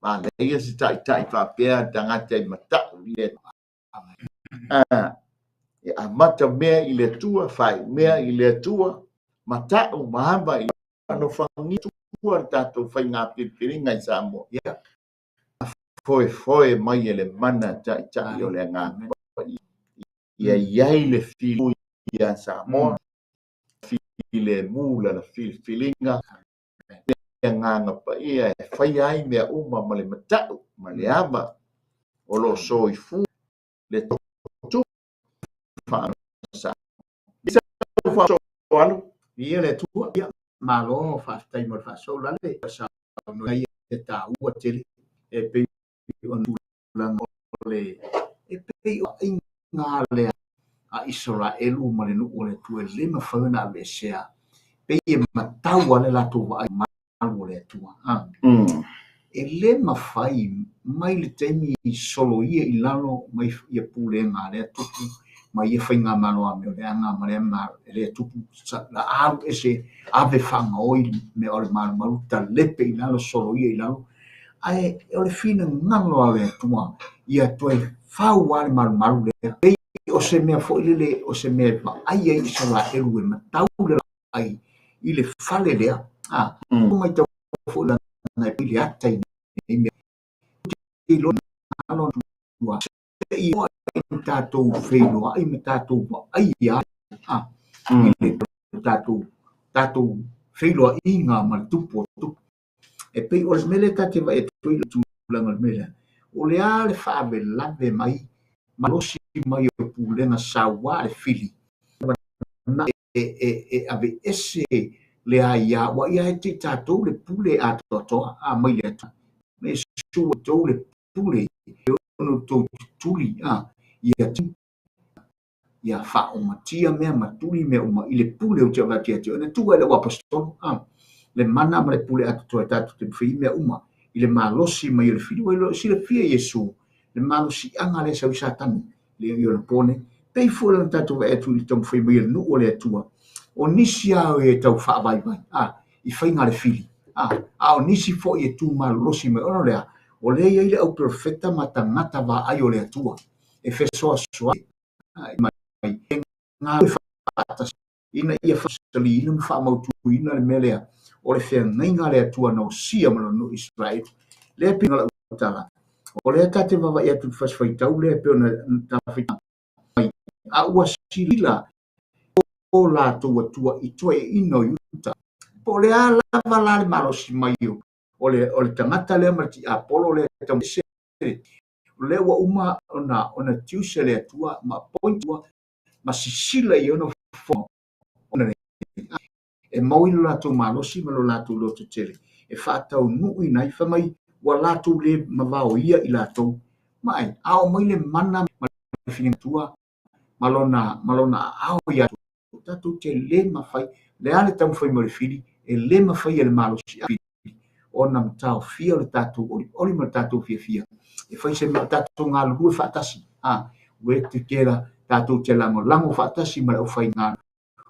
Manaia se taitai faapea tagata i matau i le ah, e amata mea i le Atua, faaiu mea i le Atua, matau ma ava i alofagia tua le tatou faiga filifiliga i Samoa. Yeah. Foefoe mai e le mana taitai o le Agaga Paia. Ia i ai le filemu ia Samoa, filemu lana filifiliga, le Agaga Paia e faia ai mea uma ma le matau ma le ava o lo o soifua le totu faamasa. Viia le Atua, ia malo faafetai mo le faasoa lale saunoa ia taua tele e pei ona tulaga o le e pei o aiga lea a Isaraelu ma le nuu o le Atua e le mafai ona aveesea pei e matau lava le latou vaai malu o le Atua. E le mafai mai le taimi soloia i lalo mai ia pulega a lea tupu ma ia faigamalo a mea o le aga ma lea malo e lea tupu la alu ese ave faagaoi mea o le malumalu talepe i lalo soloia i lalo ae o le finagalo a le Atua ia toe fau lava le malumalu lea. Pei o se mea foi lele o se mea e vaai ai Isaraelu e matau le ai i le fale lea. A matau foi lana e le ata i nei mea. Te iloa alo tua se i o ai tatou feiloai ma tatou vaai a i le tatou feiloaiga ma le tupu o tupu. E pei o le mea lea ta te vaai atu ai i le tulaga o le mea lea, o le a le faalavelave mai malosi mai o pulega saua a le fili e aveese le aia ua ia e te tatou le pule atoatoa a mai le Atua. Me sua tou le pule e ono tou tutuli a ia ia faaomatia mea ma tuli mea uma i le pule o te avatu ia te oe. Na tuu ai le aposetolo a le mana ma le pule atoatoa e tatou te mafai mea uma i le malosi mai o le fili. Ua iloa silafia Iesu le malosiaga lea sau i Satani le i ona po nei. Pei foi ona tatou vaai atu i le taumafai mai o le nuu o le Atua, o nisi lava e tau faavaivai a i faiga a le fili, a a o nisi foi e tu malolosi mai ona o le a? O lea e i ai le au perofeta ma tagata vaai o le Atua e fesoasoani mai e galulue faatasi ina ia faasaliina ma faamautuina le mea lea o le feagaiga a le Atua na osia ma lona nuu Isaraelu. Lea e pei ona lau tala, o lea ta te vaavaai atu i le fasi faitau lea e pei ona tafaitau mai, a ua sila o latou Atua i toeaiina o Iuta. Po o le a lava la le malosi mai o le tagata lea ma le tiapolo lea e taumese, o lea ua uma ona tiuse le Atua ma appoint ma sisila i ona fofoga ona e maua i lo latou malosi ma lo latou lototele e faataunuuina ai, fai mai ua latou le mavaoia i latou ma ai, a oo mai le mana ma le finagalo Atua ma lona aao ia tatou te le mafai, le a le taumafai mai o le fili, e le mafai e le malosi ona taofia o le tatou olioli ma le tatou fiafia e fai se mea tatou galulue faatasi a work together tatou te lagolago faatasi ma le aufaigaluega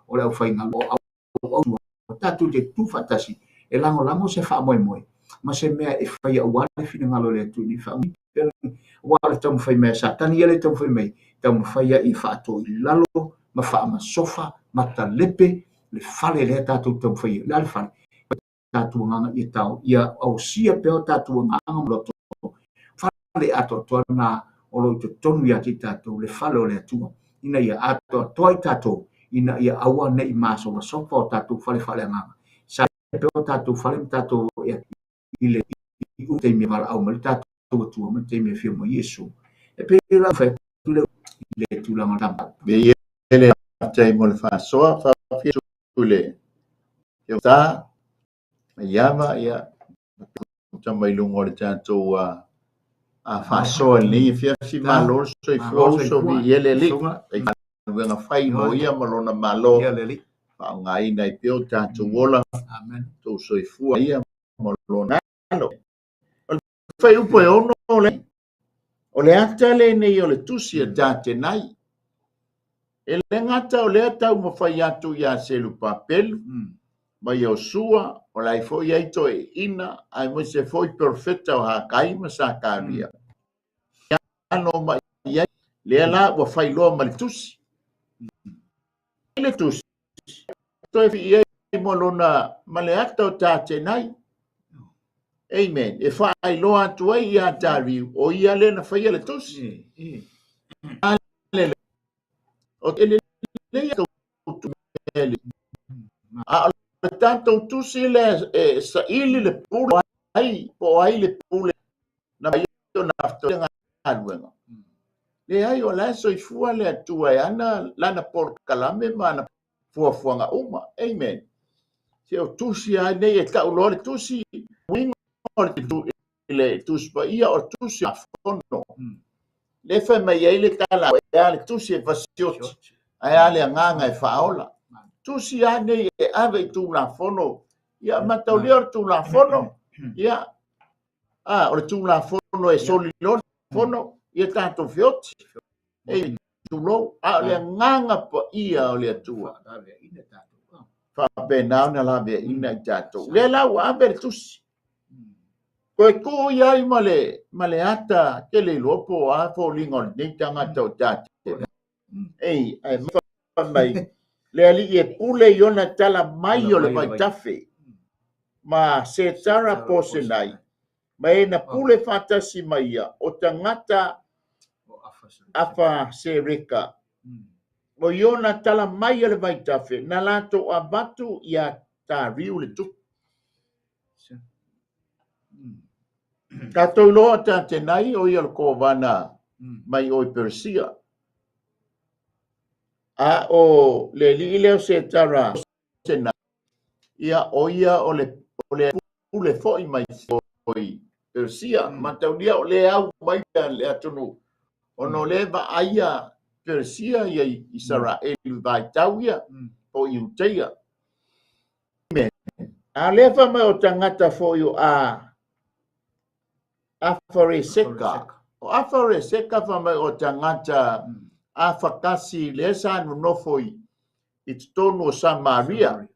o le aufaigaluega o tatou te tu faatasi e lagolago se faamoemoe ma se mea e fai aua le finagalo o le Atua ina ia faamanuia aua o le taumafai mai a Satani ia le taumafai mai taumafai ia faatoa i lalo ma faamasofa ma talepe le fale lea tatou taumafai ai. O le a le fale? Tatou agaga ia tao, ia ausia pea o tatou agaga ma loto fale atoatoa na o lo o i totonu ia te i tatou, le fale o le Atua, ina ia atoatoa i tatou, ina ia aua ne i masofasofa o tatou fale faaleagaga. Sa pea o tatou fale ma tatou i le taimi e valaau mai le tatou Atua ma le taimi e afio mai Iesu. E pei o lau fai atu lea i le tulaga o le tama. Viia le faafetai mo le faasoa, faafetai atu i le ta. Iava ia tama i luga o le tatou a faasoa i lenei afiafi. Malo le soifua uso, viia le Alii i galuega fai mo ia ma lona Malo, faaaogaina ai pea o tatou ola, tou soifua ia ma lona alo. O le fuaiupu e 6 o le ata lenei o le tusi a Tatenai. E le gata o lea taumafai atu ia Selupapelu ma Iosua, o la e foi ai toeaiina, aemaise foi perofeta o Hakai ma Sakaria. Ano mai ai, lea la ua failoa ma le tusi. Le tusi, toe fii ai mo lona ma le ata o Tatenai. Amen. E faailoa atu ai ia Tariu, o ia lea na faia le tusi. O te lelei a o le tatou tusi lea e saili le pule ai, po o ai le pule na mai o na galuega. Leai, o la e soifua le Atua e ana lana polokalame ma ana fuafuaga uma. Amen. Se o tusi lava nei e tau loa le tusi, uiga o le tusi paia o tusi a fono. Le fai mai ai le tala e a le tusi e fasioti, ae a le agaga e faaola. Tusi lava nei e ave i Tulafono. Ia, mataulia o le Tulafono, ia, o le Tulafono e soli loa le fono, ia tatou feoti. Ei, tulou, a o le agaga paia o le Atua. Faapena ona laveaiina i tatou. Lea la ua ave le tusi. Toe tuu i ai ma le ata tele iloa po o a foliga o lenei tagata o tatou. Ei, ae mai le alii e pule i ona tala mai o le vaitafe ma Setara Posenai, ma e na pule faatasi mai ia o tagata Afasereka. O i ona tala mai o le vaitafe na latou avatu ia Tariu le tupu. Tatou iloa Tatenai o ia le kovana mai o i Persia. A o le alii lea o Setara ia o ia o le pule foi mai i Persia. Mataulia o le au mai le atunuu ona o le vaaia Persia ia Isaraelu vaitau ia po o Iuteia. A lea fa mai o tagata foi o a Afareseka. O Afareseka fa mai o tagata afakasi lea sa nonofo i totonu o Samaria.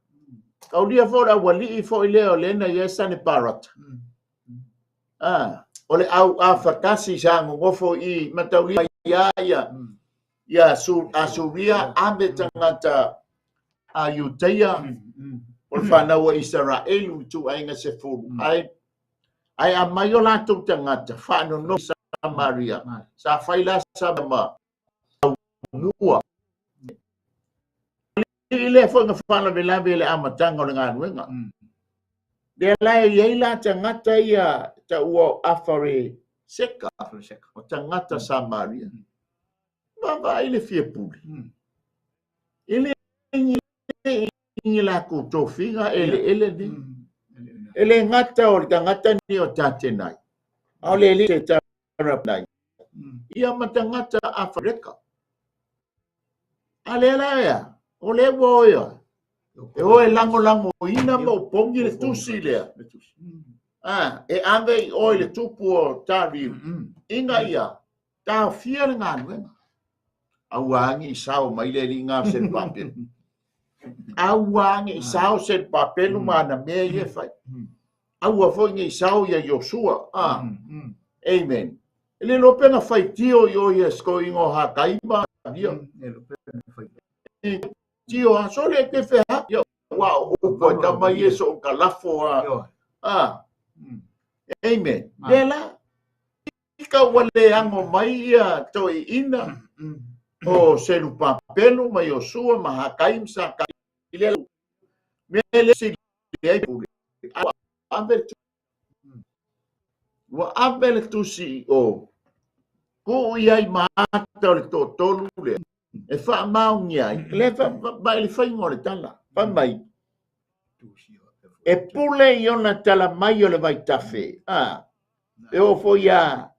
Kaulia foi le aualii foi lea o lena i ai Saneparata. O le au afakasi sa nonofo i mataulia ia ia Asuria ave tagata a Iuteia o le fanau a Isaraelu i tuaiga 10. Ai a mai o latou tagata faanono Samaria sa fai la sa ma mua. I lea foi na faalavelave le amataga o le galuega. Lea la e i ai la tagata ia taua o Afareseka, o tagata Samaria. Vaavaai le fia pule. E le ni latou tofiga eleele nei. E le gata o le tagata ni o Tatenai, a o le alii se tara ia ma tagata Afareka. A lea la ea, o lea ua oe oe. E oe lagolagoina ma opogi le tusi lea. E ave i oe le tupu o Tariu. Ina ia, taofia le galuega. Aua nge i sao mai le alii ngā se papelu. Aua nge i sao se papelu ma ana mea ia e fai. Aua foi nge i sao ia Iosua. Amen. E le loa pena faitio i o ia sko ingo Hakai ma ia. Tio a sole e te wheha. Ia ua o upo e tama i e so o kalafo a. Amen. Lea la. Ka ua le ango mai ia toeaiina o Selupapelu ma Iosua ma Hakai ma Sakai. Lea mea le sili ai pule. Ua ave le tusi i o. Tuu i ai ma ata o le toatolu lea. E faamaonia ai. Le fa le faiga o le tala. Fai mai. E pule i ona tala mai o le vaitafe. A, e oo foi a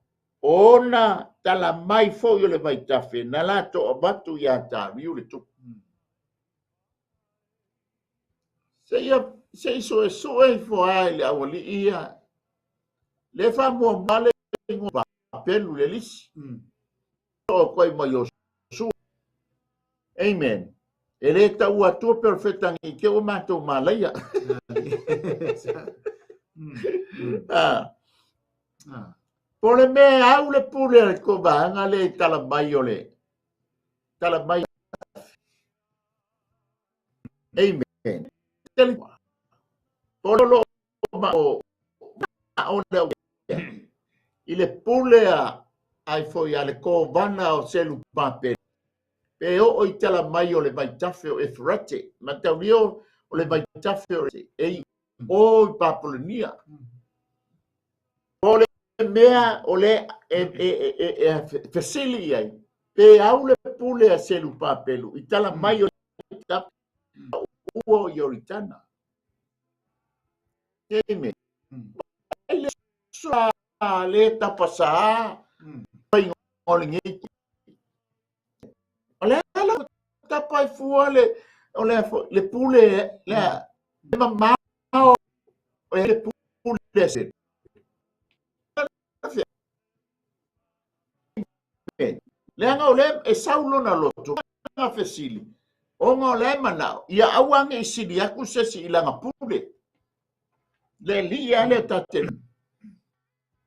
ona tala mai foi o le vaitafe, na latou avatu iā Tariu le tupu. Se i suesue ifo lava i le aualii ia, le faamuamua le igoa Papelu le lisi. O koe ma Iosua. Amen. E le taua atua perofeta ngi ke ua matou malaia. Ah. Po le mea au le pule a le kovaanga le tala mai o le tala mai. Amen. Po lo ma o o le i le pule a ai foi a le kovana o Selu Papele pe oo i tala mai o le vaitafe o Efrate, mataulia o le vaitafe o e i o i Papolonia. O le mea o le e fesili i ai, pe au le pule a Selu Papelu i tala mai o le ua o Ioritana. Amen. Ai le sua le tapasa faiga o lenei. O le ala tapa i fua le o le le pule le le mamao o le pule se. Leaga o le e sau lona loto na fesili ona o le manao ia aua ne i sili atu se isi i lana pule. Le alii a le tate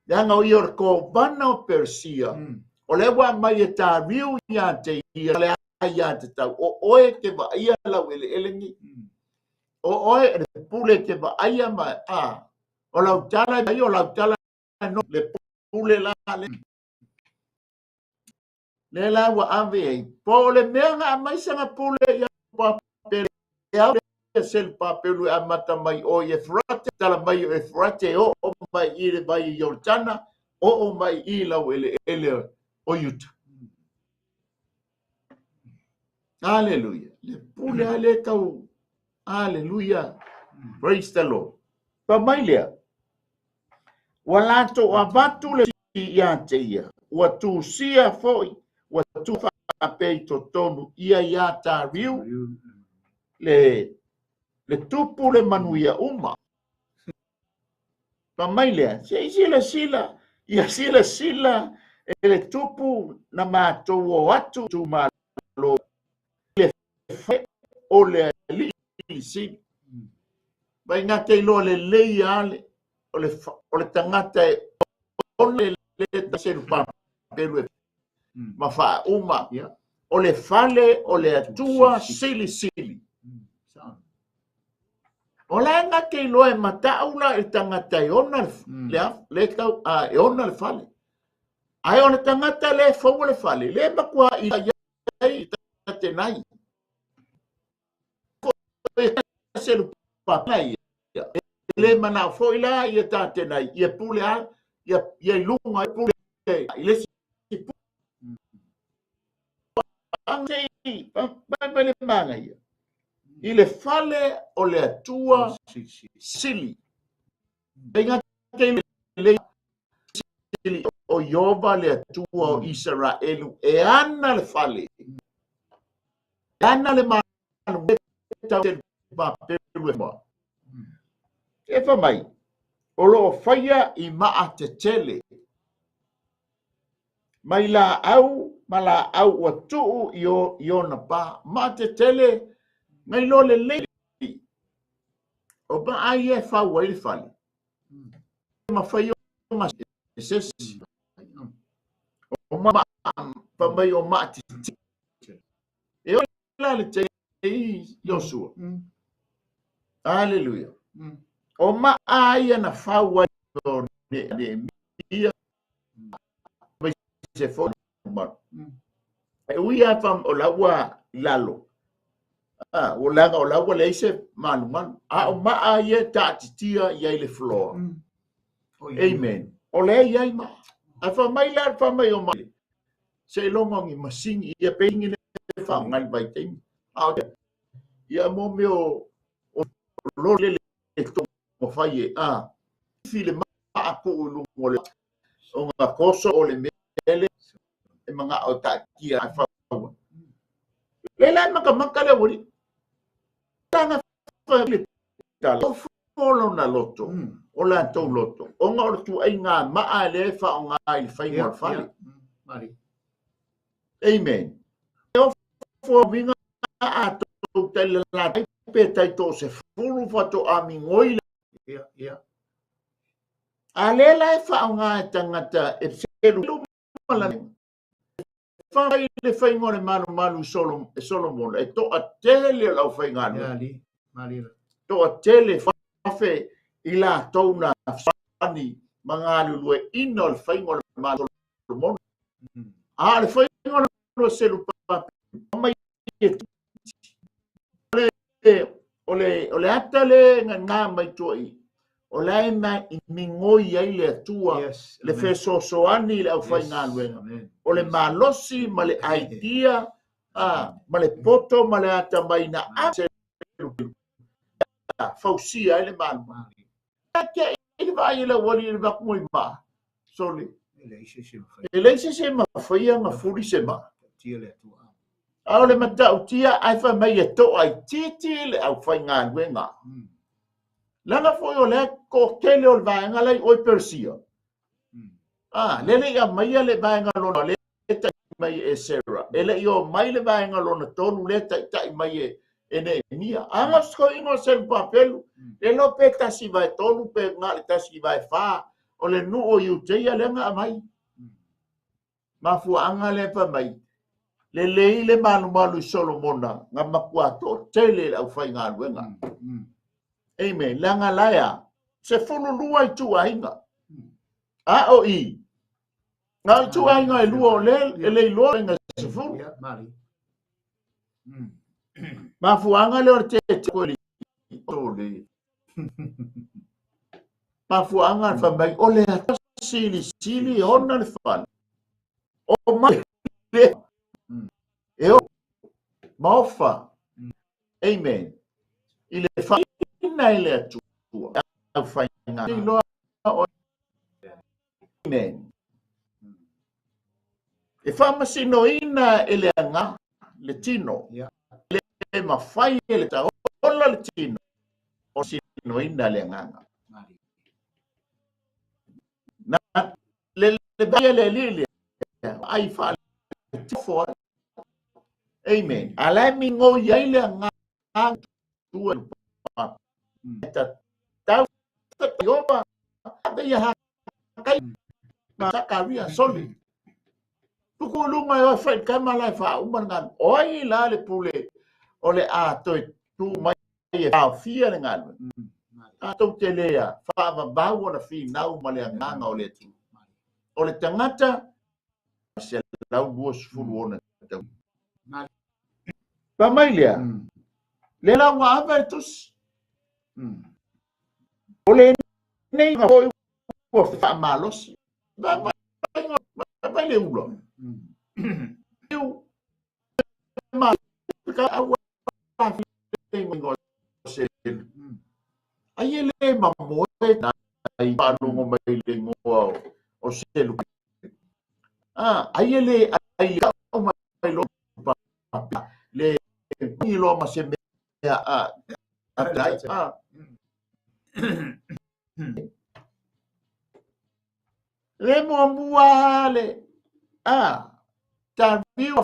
leaga o ia o le kovana o Persia o le ua aumai e Tariu ia te ia le ia te tau o oe te vaaia lau eleele nei. O oe le pule te vaaia ma a o lau tala ai o lau tala no le pule la le le la ua ave ai po o le mea na aumai sana pule ia Papele au le selu Papelu e amata mai o i Efrate tala mai o Efrate o o mai i le vai i Ioritana o o mai i lau eleele o Iuta. Hallelujah. Le pule a le tau. Hallelujah. Praise the Lord. Pa mai lea. Ua latou avatu le ia te ia, ua tusia foi, ua tu faapea i totonu ia iā Tariu le tupu le manuia uma. Fai mai lea, se i silasila, ia silasila e le tupu na matou o atu itumalo i le fale o le alii sili. Vai na te iloa lelei lava le, o le, o le tagata e ona le selu papelu e ma faauma. O le fale o le Atua silisili. O la e gata iloa e matau la i le tagata e ona le, le tau, a, e ona le fale. Ae o le tagata le faua le fale, le matua i ai tatenai. Selu papala ia. E le manao foi la ia tatenai, ia pule a, ia, ia i luga i pule i le isi mai le manaia i le fale o le Atua sili. E gata i le sili o Iova le Atua o Isaraelu e ana le fale, e ana le malo tau te papelu e moa. E fa mai, o lo o faia i maa tetele Mai laau ma laau ua tuu i, o, i ona pa. Maa tetele ngai loa lelei. O maa ia e fau ai le fale. Ma fai o ma sesi. O maa, fa mai o maa titi. E o la le te i Iosua. Aleluia. O maa ia na fau ai o Nehemia mai se foi malu. E ui a fam o la ua lalo. Ah, o leaga o la ua leai se malumalu. A o maa ia e taatitia i ai le floor. Amen. O lea i ai maa. Ae fai mai la fai mai o mai. Seiloga o ni masini ia pe ni le faaaoga i le vaitaimi. A o ia mo mea o lole le mafai e a fi le maa tuu i luga o le o ga koso o le mele e magao e taatia ae faua. Le la e makamaka le aualii. Taga le tala. Ofo lona loto, o latou loto, ona o le tuaiga maa lea e faaaoga i le faiga o le fale. Amen. E ofo uiga a tou tailalai pe taitoasefulu faatoa migoi le A lea la e faaaoga e tagata e selu ma la fai le faiga o le malumalu i Solomona e toatele o le aufaigaluega. Toatele fafe i latou na fesoasoani ma galulueina o le faiga o le malu Solomona. A o le faiga o le Selupape mai e o le ata le gagā mai tua i o la e migoi ai le Atua le fesoasoani i le aufaigaluega o le malosi ma le idea ma le poto ma le atamai na fausia ai le malumalu. I le vaai i le auali i le vaku i maa sole e leai se isi e mafaia na fuli se maa. A o le matautia ae fai mai e toaitiiti le aufaigaluega. Leaga foi o lea toatele o le vaega la i o i Persia. A, lea le i aumaia le vaega lona lea e taitai mai e Esera. E le i o mai le vaega lona tolu lea e taitai mai e Neemia. A na o Serubabelu, le iloa pe 1/3 pe na o le 1/4 o le nuu o Iuteia lea na aumai. Mafuaaga lea fai mai, lelei le malumalu i Solomona na matua toatele le aufaigaluega. Amen. Leaga la e a? 12 ituaiga. A o i, na o ituaiga e lua o le e le iloa ina sefulu. Mafuaaga lea o le tete ko le Mafuaaga le fai mai, o le silisili ona le fale. O mai le e o maofa. Amen. I le whaina i le Atua. Au whainga. Iloa o Amen. E whaamasinoina e le anga le tino. Le mawhai e le taola le tino. O sinoina le agaga. Na le le vai le li le ai fa le tifo. Amen. A la mi ngo iai le agaga tua pa. Ta tau ta yoba ta ia ha kai ma ta karia soli. Tuku lunga e fai kai ma lai fa uma nga oi la le pule o le a toi tu mai e taofia le galuega. Tatou te le faavavau ona finau ma le agaga o le Atua. O le tagata 126 tau. Pa mai lea, le la ua ave le tusi. O lenei foi ua faamalosi. Vai le ula. Ma ka au Ai e le mamoe ai faalogo mai le igoa o Selu. Ai e le ai tau mai lo pa le loa ma se mea a a Le muamua le a ta viu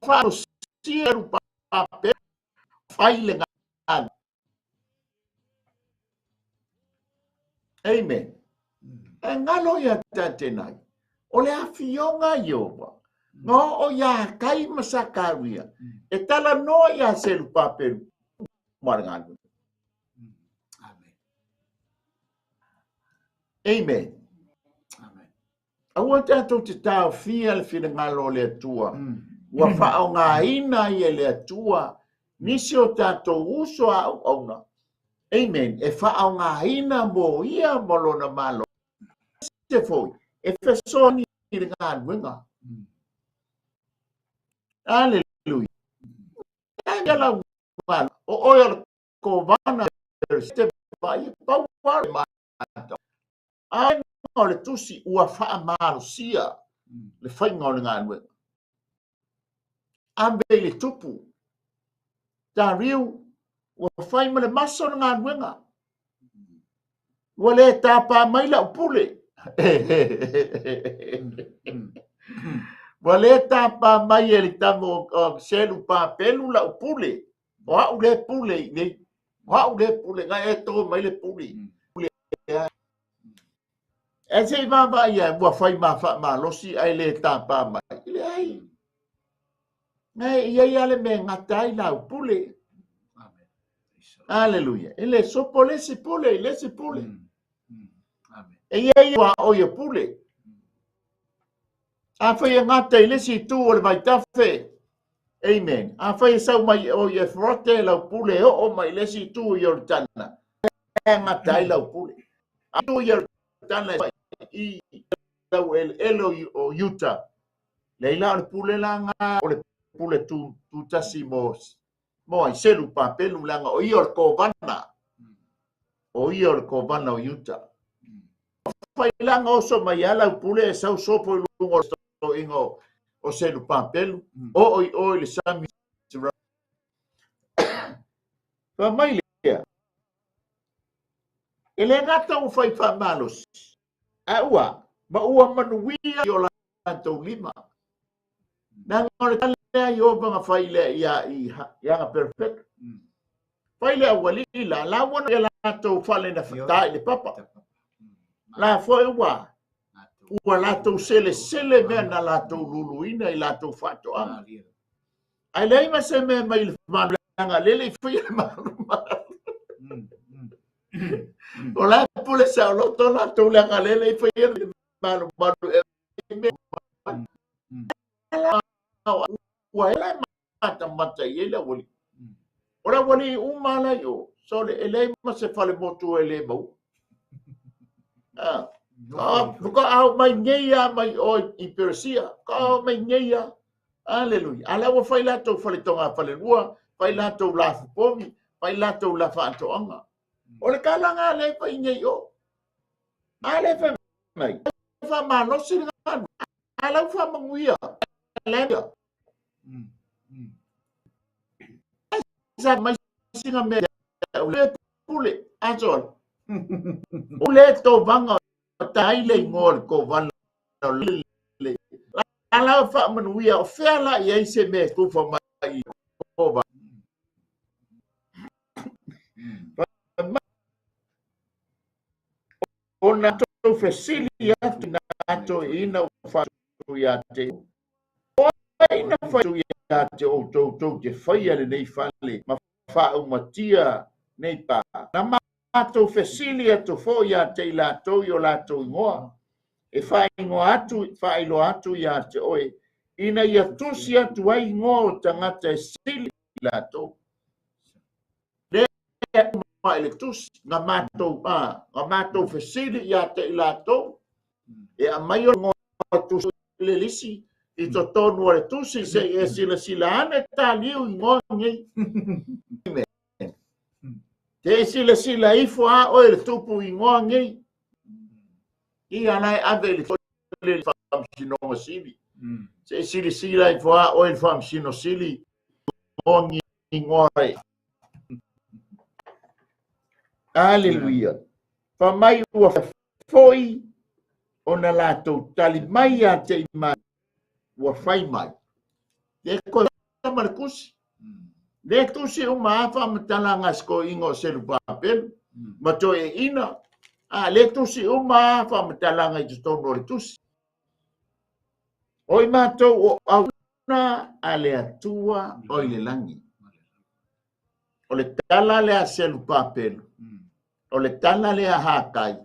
faalosia lu pape fai le galu. Amen. E ngalo ia tatenai. O le afioga Iova. No o ia kai ma Sakaria. E tala noa ia selu papelu. Ma le galu. Amen. Amen. Amen. Aua tatou te taofia le finagalo o le Atua. Ua faaaogaina ai e le Atua nisi o tatou uso a auauna. Amen. E faaaogaina mo ia ma lona malo. Se foi, e fesoasoani i le galuega. Aleluia. O oe o le kovana te vaaia, pau lava o le matau. A o le tusi ua faamalosia le faiga o le galuega. Ave i le tupu. Dariu ua fai ma le maso le galuega. Ua le tapa mai lau pule. Ua le tapa mai e le tama o Selu Papelu lau pule. O au le pule i nei. O au le pule, na e tō mai le pule. Pule E se i vaavaai ai, ua fai ma faamalosi ae le tapa mai. E leai. Na e i ai lava le mea e gata ai lau pule. Aleluia. E le sopo le isi pule i le isi pule. E i ai ua o ia pule. Afai e gata i le isi itu o le vaitafe, amen. Afai e sau mai o i Efrote lau pule e oo mai i le isi itu i Ioritana, e gata ai lau pule. A tu i Ioritana i lau eleele o Iuta, leai la o le pule la nga o le pule tu, tutasi mo mo ai Selu Papelu leaga o ia o le kovana. O ia o le kovana o Iuta. Failaga oso mai lava lau pule e sau sopo i luga o le totoina o Selu Papelu, oo i o i le sami. Fai mai lea, e le gata ua fai faamalosi, ae ua ma ua manuia i o latou lima. Leaga o le tala lea a Ieova na fai lea ia ia na perofeta. Fai le aualii la, la ua ia latou fale na ta i le papa. La foi ua ua latou selesele mea na latou luluina i latou faatoaga. Ae leai ma se mea mai le malu leaga lele i faia le malu malu. O la e pule saoloto latou leaga lele i faia le malu malu e ua ela matamata i ai le aualii. O le aualii uma la i o, sole, e leai ma se fale motu e le maua. Ah, faatoa oo mai nei lava mai o i Peresia, faatoa oo mai nei lava. Aleluia. A la ua fai latou faletoga falelua, fai latou lafupovi, fai latou la faatoaga. O le tala lena lea e fai nei o. A lea fai mai, faamalosi le galuega, a lau faamanuia, la sa mai sina mea o le pule, a sole. O le tovaga o tai le igoa o le kovana o le la la faamanuia o fea la i ai se mea e tufa mai i kova. Ona tou fesili atu i nā toeaiina ua faatu ia te o ai na fai atu ia te outou tou te faia lenei fale ma faaumatia nei pā? Na matou fesili atu foi ia te i latou i o latou igoa, e faaigoa atu, faailoa atu ia te oe, ina ia tusi atu ai igoa o tagata e sili i latou. Lea uma i le tusi, na matou, a, na matou fesili ia te i latou, e aumai o igoa tusi le lisi i totonu o le tusi se i e silasila ane taliu igoa nei. Te i silasila ifo a oe le tupu igoa nei. Ia la e ave i le Faamasinoga Sili. Se i silasila ifo a oe le Faamasino Sili igoa igoa e. Aleluia. Fa mai ua foi ona latou tali mai ia te i mai ua fai mai. Le koe ma le tusi. Le tusi uma a faamatalaga a si toeaina o Serubabelu ma toeaiina. A le tusi uma a faamatalaga i totonu o le tusi. O i matou o auauna a le Atua o i le lagi. O le tala lea a Serubabelu, o le tala lea a Hakai,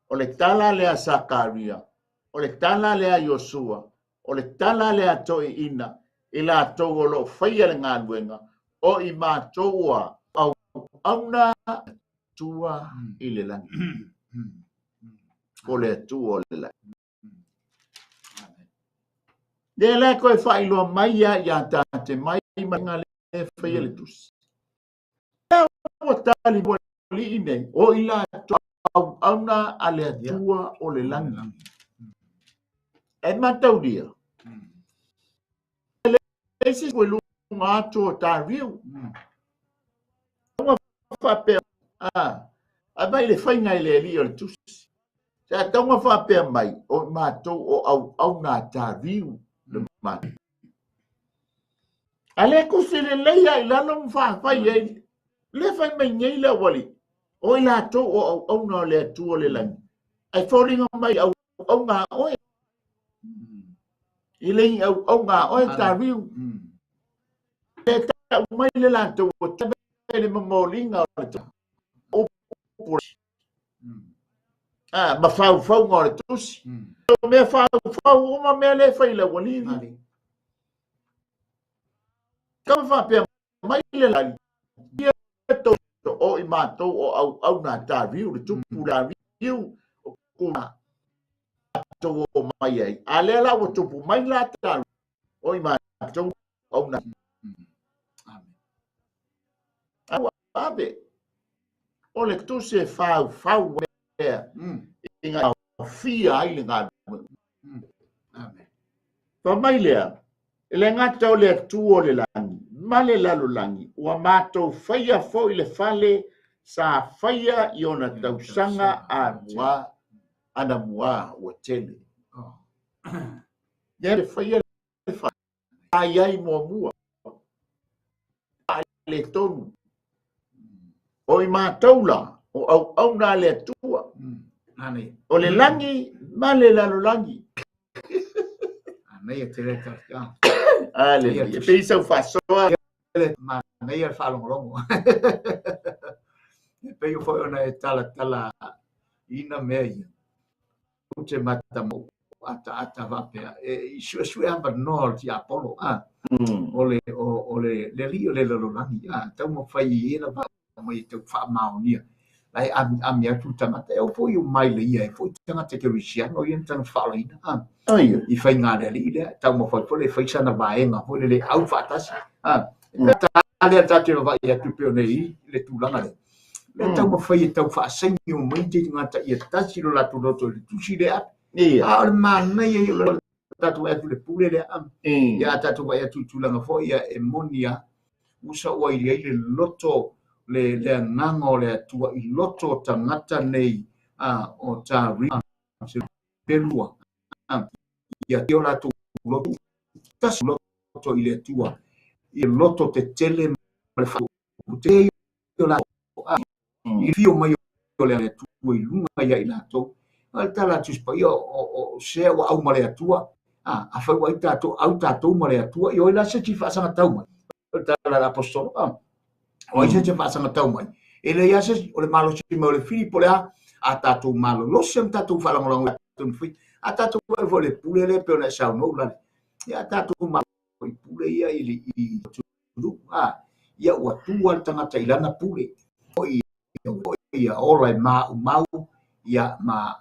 o le tala lea a Sakaria, o le tala lea a Iosua, o le tala lea a toeaiina, i latou o lo o faia le galuega, o i matou o auauna a le Atua i le lagi. O le Atua o le lagi. Lea la e toe faailoa mai ia ia tate mai ma le faia le tusi. Ua tali aualii nei, o i latou auauna a le Atua o le lagi. E mataulia, e leai se isi i luga atu o Tariu. Tauga faapea, a vai le faiga i le alii o le tusi. Sa tauga faapea mai, o i matou o auauna a Tariu le matou. A le tusi lelei lava i lalo ma faafai ai, le fai mai nei le aualii, o i latou o auauna o le Atua o le lagi, ae foliga mai auauna a oe. I le i auauna a oe Tariu. Le tau mai le latou o le momoliga o le upu ma faufauga o le tusi. O mea faufau uma mea le fai le aualii. Kama faapea mai le lali, ia tou o i matou o auauna a Tariu, le tupu Tariu, o ku matou o mai ai. A lea la ua tupu mai la Tariu, o i matou auauna. Amen. Ave, o le tusi e faufau mea i ngā fia ai le galuega. Amen. Fa mai lea, e le gata o le Atua o le lagi ma le lalolagi, ua matou faia foi le fale sa faia i ona tausaga anamua ua tele. Ia le faia le fale, sa i ai muamua, le tonu. O i matou la, o auauna a le Atua, o le lagi ma le lalolagi. Manaia tele le tala. Aleluia. E pei sau faasoa. Manaia le faalogologo. E pei foi ona e talatala ina mea ia. Ou te matamau ataata faapea e i suesue avanoa o le tiapolo a o le o le le alii o le lalolagi a taumafai i ia va mai e tau faamaonia la e amiami atu le tagata e oo foi o mai le ia e foi tagata kerisiano ia na tagata faaolaina a i faiga a le alii lea taumafai foi le fai sana vaega foi le le au faatasi a ta lea tatou vaavaai atu pei ona i le tulaga lea le taumafai e tau faasaini mai te tagata ia tasi lo latou loto i le tusi lea. A o le manaia ia o le tatou vaai atu i le pule lea. Ia a tatou vaai atu i tulaga foi ia e moni lava usa ua i ai le loto le le agaga o le Atua i loto o tagata nei a o ta pelua ia o latou loto tasi loto i le Atua i loto tetele ma le te o la i fio mai o le Atua i luga ia i latou. O le tala a Tusi Paia o sea ua au ma le Atua, a fai ua ai tatou, au tatou ma le Atua, i oi la se ti faasagatau mai. O le tala a le Aposetolo, o ai se ti faasagatau mai. E leai lava se o le malosi mai o le fili po o le a, a tatou malolosi ma tatou faalagolago a tatou vaai foi i le pule lea pei ona e saunoa Ulale. Ia a tatou malo i pule ia i le i a ia ua tua le tagata i lana pule foi ia ola e maumau ia ma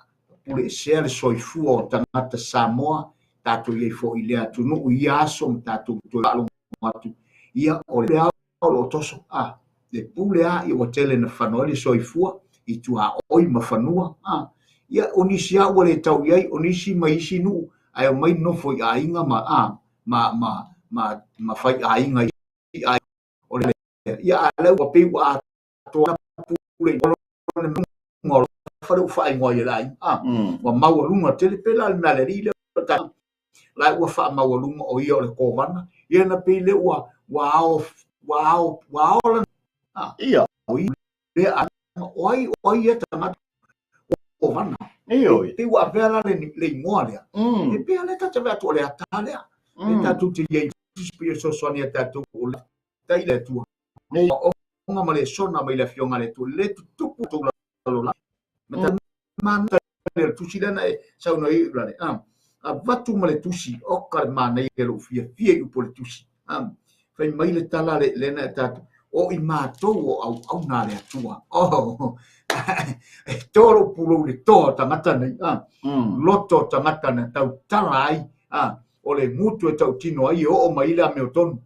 pule esea le soifua o tagata Samoa tatou i ai foi i le atunuu i ia aso ma tatou toe faalogo atu ia o le ao o lo o toso a le pule a ia ua tele na fano ai le soifua i tuaoi ma fanua a ia o nisi a ua le tau i ai o nisi mai isi nuu ae omai nofo i aiga ma a ma ma ma ma fai aiga i ai o le ia a le ua pei ua atoa pule i le o fale u faaigoa i le aiga a ua maualuga tele pe la le mea le alii le ta la ua faamaualuga o ia o le kovana ia na pei le ua ua ao ua ao ua ao la a ia o ia le a o ai o ai ia tagata kovana Ioe. Pei ua avea la le le igoa lea. E pei lea tatou vaai atu o le ata lea. E tatou te i ai Tusi Paia fesoasoani ia tatou o le tai le Atua. Ona ma le sona mai le afioga a le Atua le tutupu tou lalo la. Ma mana le tusi lea na e saunoa ai Ulale. Avatu ma le tusi o ka le manaia lou fiafia i upu o le tusi. Fai mai le tala le lea na e tatou o i matou o auauna a le Atua. Oh, e toa lou pulou i le toa o tagata nei. Loto o tagata na tautala ai. O le gutu e tautino ai e oo mai i le amiotonu.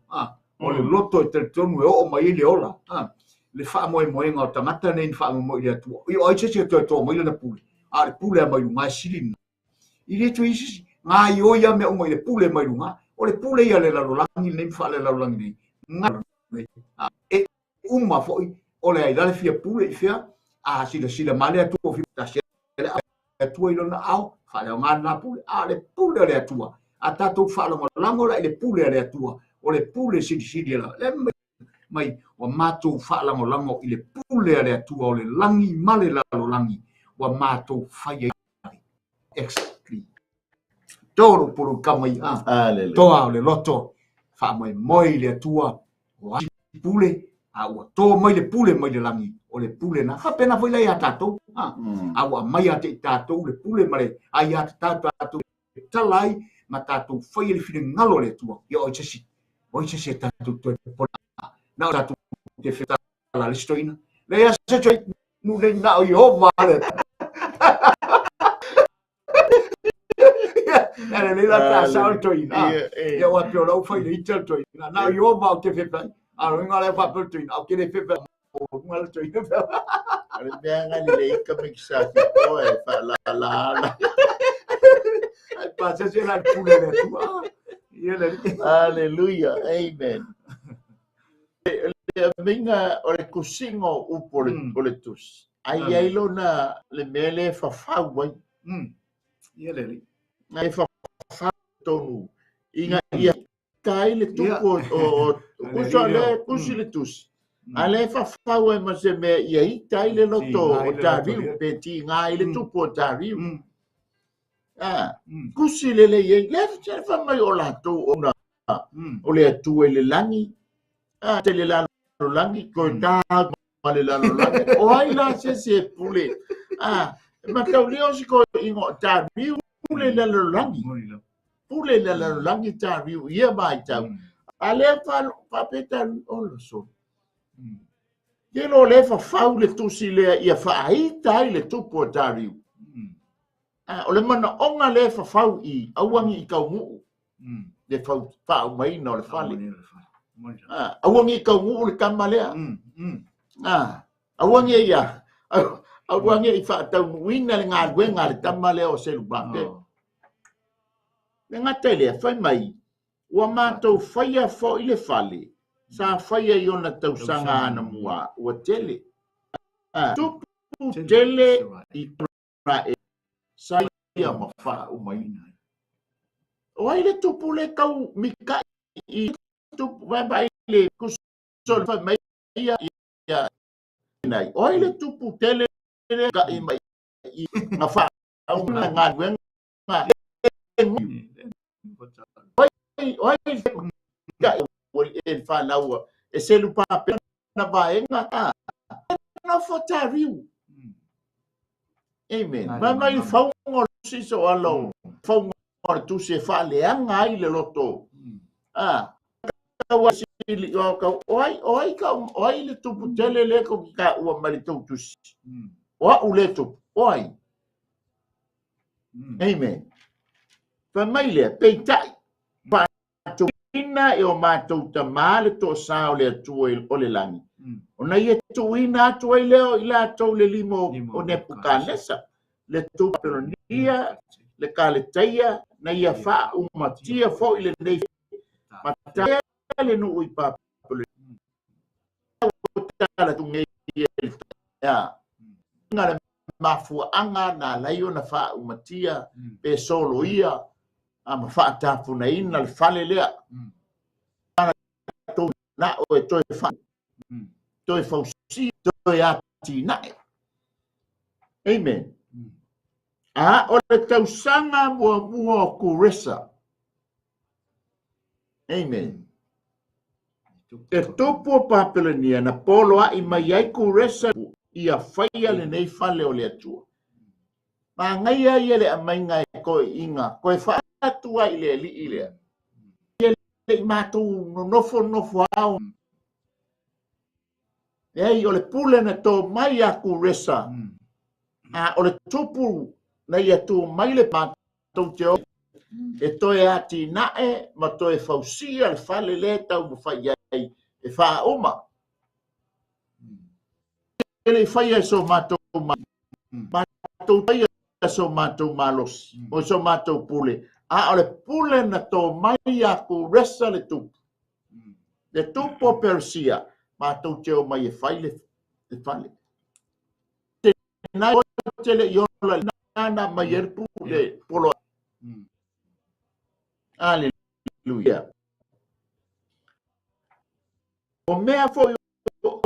O le loto e talitonu e oo mai ai le ola. le faamoemoega o tagata nei na faamoemoe i le Atua. Ia o ai se isi e toe toa mai lana pule, a o le pule lava mai luga e sili lena. I le toe isi gaioi lava mea uma i le pule mai luga. O le pule ia a le lalolagi lenei ma faalelalolagi nei. Nei. E uma foi o le ai la le fia pule i fea a silasila mai le Atua fia tasi le Atua i lona ao faaleaoga lena pule. A o le pule a le Atua a tatou faalagolago la i le pule a le Atua o le pule silisili la le mai ua matou faalagolago i le pule a le Atua o le lagi ma le lalolagi ua matou fai ai exactly tolu pulu kama i a toa o le loto faamoemoe i le Atua o ai pule a ua tō mai le pule mai le lagi o le pule na faapena foi la iā tatou a a ua aumai ia te i tatou le pule ma le aiatatau tatou e tala ai ma tatou faia le finagalo o le Atua. Ia o ai se isi, o ai se isi e tatou toe popole na o tatou te fetala le stoina. Le ia se toe nu nei na o Iehova le. Ia le leila ta sa o toina. Ia o atu lau fai le ita toina. Na o Iehova o te fetai. A o inga le fa pe toina. O ke le fefe o nga le toina. O le mea nga le lei ka me ki sa ki po e fa la la la. Ai pa se se la pule le tua. Ia le. Hallelujah. Amen. Le minga o le kusingo upo le, o le tusi. Ai ai lona le mea le fafau ai. Ia le. Ngai fafau tonu. Inga ia tai le tupu o kusa le kusi le tusi. A le fafau ai ma se mea ia ita ai le loto o Tariu, pe tiga ai le tupu o Tariu. A, kusi le le iai, le te fa mai o latou ona o le Atua i le lagi, a te le lalolagi, koe tā ma le lalolagi. O ai la se se pule. A, mataulia o si ko ingo Tariu pule le lalolagi. Pule le lalolagi Tariu ia mai tau. A le fa fa pe Tariu o lo so. Ke lo le fa fau le tusi lea ia faaita ai le tupu o Tariu. A, o le manaoga le fafau i auangi i kaunuu. Le fau faaumaina o le fale. A, auangi i kaunuu le tama lea. A, auangi ia auangi i faataunuuina le galuega a le tama lea o Selubabe. Le gata i lea, fai mai, ua matou faia foi le fale, sa faia i ona tausaga anamua, ua tele. A, tupu tele i e sa ia ma faaumaina. O ai le tupu le tau mika'i i tupu vai vai le kuso fai mai ia ia nai. O ai le tupu tele le ka'i mai i nga faaumaina galuega o ai ka'i e whānaua e selu pāpena na vaenga a nofo Tariu. Amen. Mai mai faunga o le tusi so alo faunga o le tusi e faaleaga ai le loto. A kau sili o kau o ai o ai ka o ai le tupu tele le ko ki ka ua mai le tou tusi. O au le tupu o ai. Amen. Fai mai lea, peitai, faatuina e o matou tamā le toasā o le Atua o le lagi. Ona ia tuuina atu ai lea o i latou le lima o Nepukanesa, le Atua Bapelonia, le Kaletaia, na ia faaumatia foi lenei ma le nuu i Bapelonia. Tala tu nei ia nga le mafuaanga na alai ona faaumatia pe soloia a ma faatapunaina le fale lea. Na o e toe fa toe fausia toe atinae. Amen. A o le tausaga muamua o Kuresa. Amen. E tupu o Papelonia na poloai mai ai Kuresa ia faia lenei fale o le Atua. Magaia ia le aumaiga e toeaiina, toe faatu ai i le alii lea. Ia le i matou nonofo nofo ao. Leai, o le pule na tō mai a Kuresa. A o le tupu na ia tū mai le matou te o e toe atinae ma toe fausia le fale lea e taumafai ai e faauma. le i faia e so matou matou faia so matou malosi, o so matou pule, a o le pule na tō mai ia Kuresa le tupu, le tupu o Persia, matou te o mai e fai le fale. Te nai te le i ola na mai e le pule polo. Aleluia. O mea foi o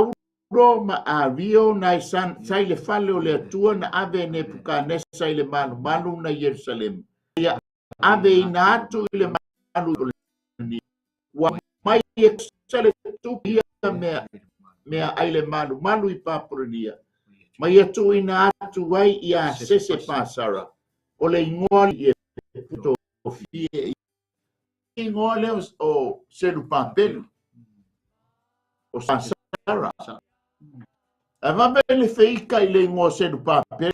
auro ma avio na sai le fale o le Atua na ave e Nepukanesa i le malumalu na Ierusalema. Ia ave ina atu i le malu o le ua mai e kusa le tupu ia mea ai le malumalu i Papolonia. Mai e tuuina atu ai ia Sese Pasara o le ingoa i e puto fie ingoa leo o Selupapelu o Pasara. A vave le feika i le ingoa Selupapelu.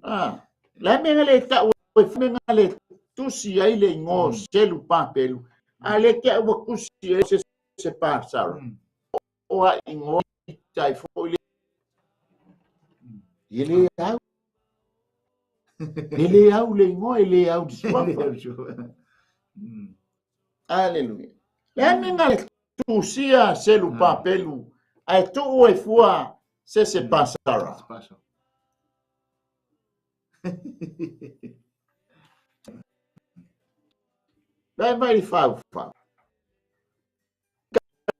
Ah, la mea le tau e menga le tusi ai le ingoa Selupapelu. A le te ua kusi e se Pasara. O a ingoa tai foi le e le au. E le au le ingoa e le au suafa. Aleluia. Le menga le tusia Selupapelu ae tuu e fua Sese Pasara. Vai vai fau fau.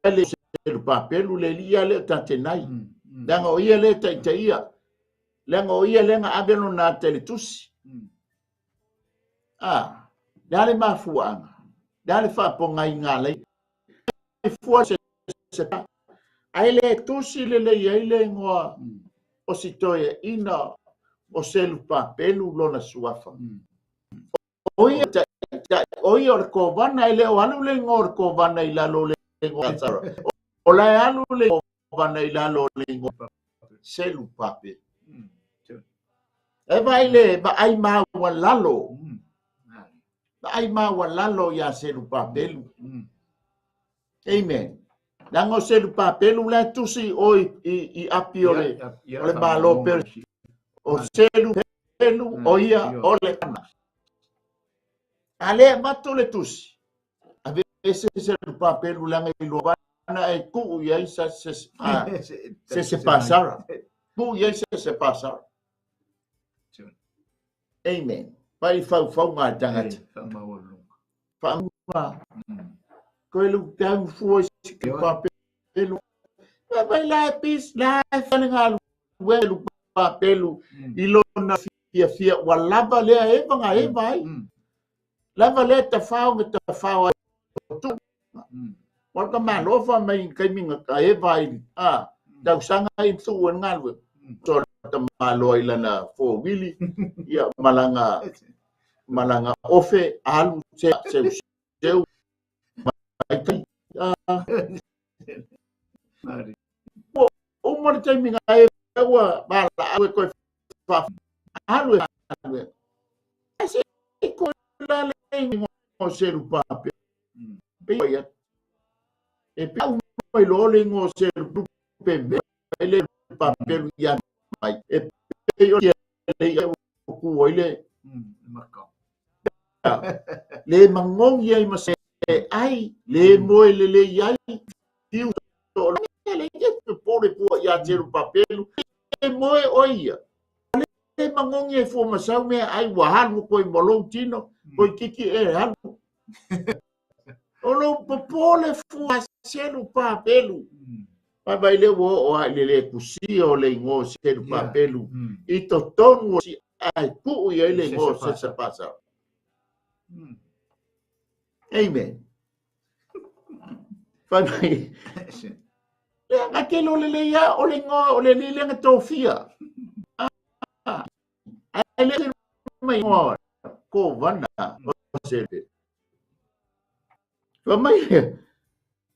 Le Selupapelu le lia le tatenai. Leaga o ia le taitaia. Leaga o ia le ave lona ata i le tusi. Ah, le ale mafuaanga. Le ale faapogaiga lai. Fua se ai le tusi le le ai le ingoa o sitoe ina o Selupapelu lona suafa. O ia o ia o le kovana e le o alu le ingoa o le kovana i lalo le ingoa O la e alu le kovana i lalo le ingoa Selupapelu. E vai le vaai maualalo. Vaai maualalo ia Selupapelu. Amen. Leaga o Selupapelu la tusi o i api o le malo Persia. O Selupapelu o ia o le kana. A le mato le tusi. Ave se Selupapelu leaga i luavana e tuu i ai se Pasara. Tuu i ai se Pasara. Amen. Pai faufauga a tangata. Whaamua. Koe lu tau fua si ke papelu. Vai la e pis, la e whalenga alu e lu papelu. I lona fia fia, ua lava lea eva ngā eva ai. Lava lea tawhao nga tawhao ai. Waka malofa mai kaiminga ka eva ai. Ah, tausanga i tu e ngā lue. So ta maloa i lana fōwili, ia malanga ofe alu se seu mai kai. O mo le taimi ngā e ua bala alu e koe wha alu e alu e. Se koe la le ingoa Serupape. Pe ia. E pe au mai lo le ingoa Serupape me le papelu ia mai. E pe o ia le ia ku oi le le mangongi ai ma se ai le moe le le iai tiu to le ia te pore pua ia Serupapelu le moe o ia le mangongi ai fua masau mea ai ua halu koe molou tino koe kiki e halu o lo popole fua Serupapelu Pai vai le ua o ai le le kusia o le ingoa Serupapelu i totonu o si ai kuu ia i le ingoa Sese Pasara. Amen. Fai mai. Le nga te lo le le ia o le ingoa o le lile nga tofia. Ai le mai ingoa ko vana o se. Fai mai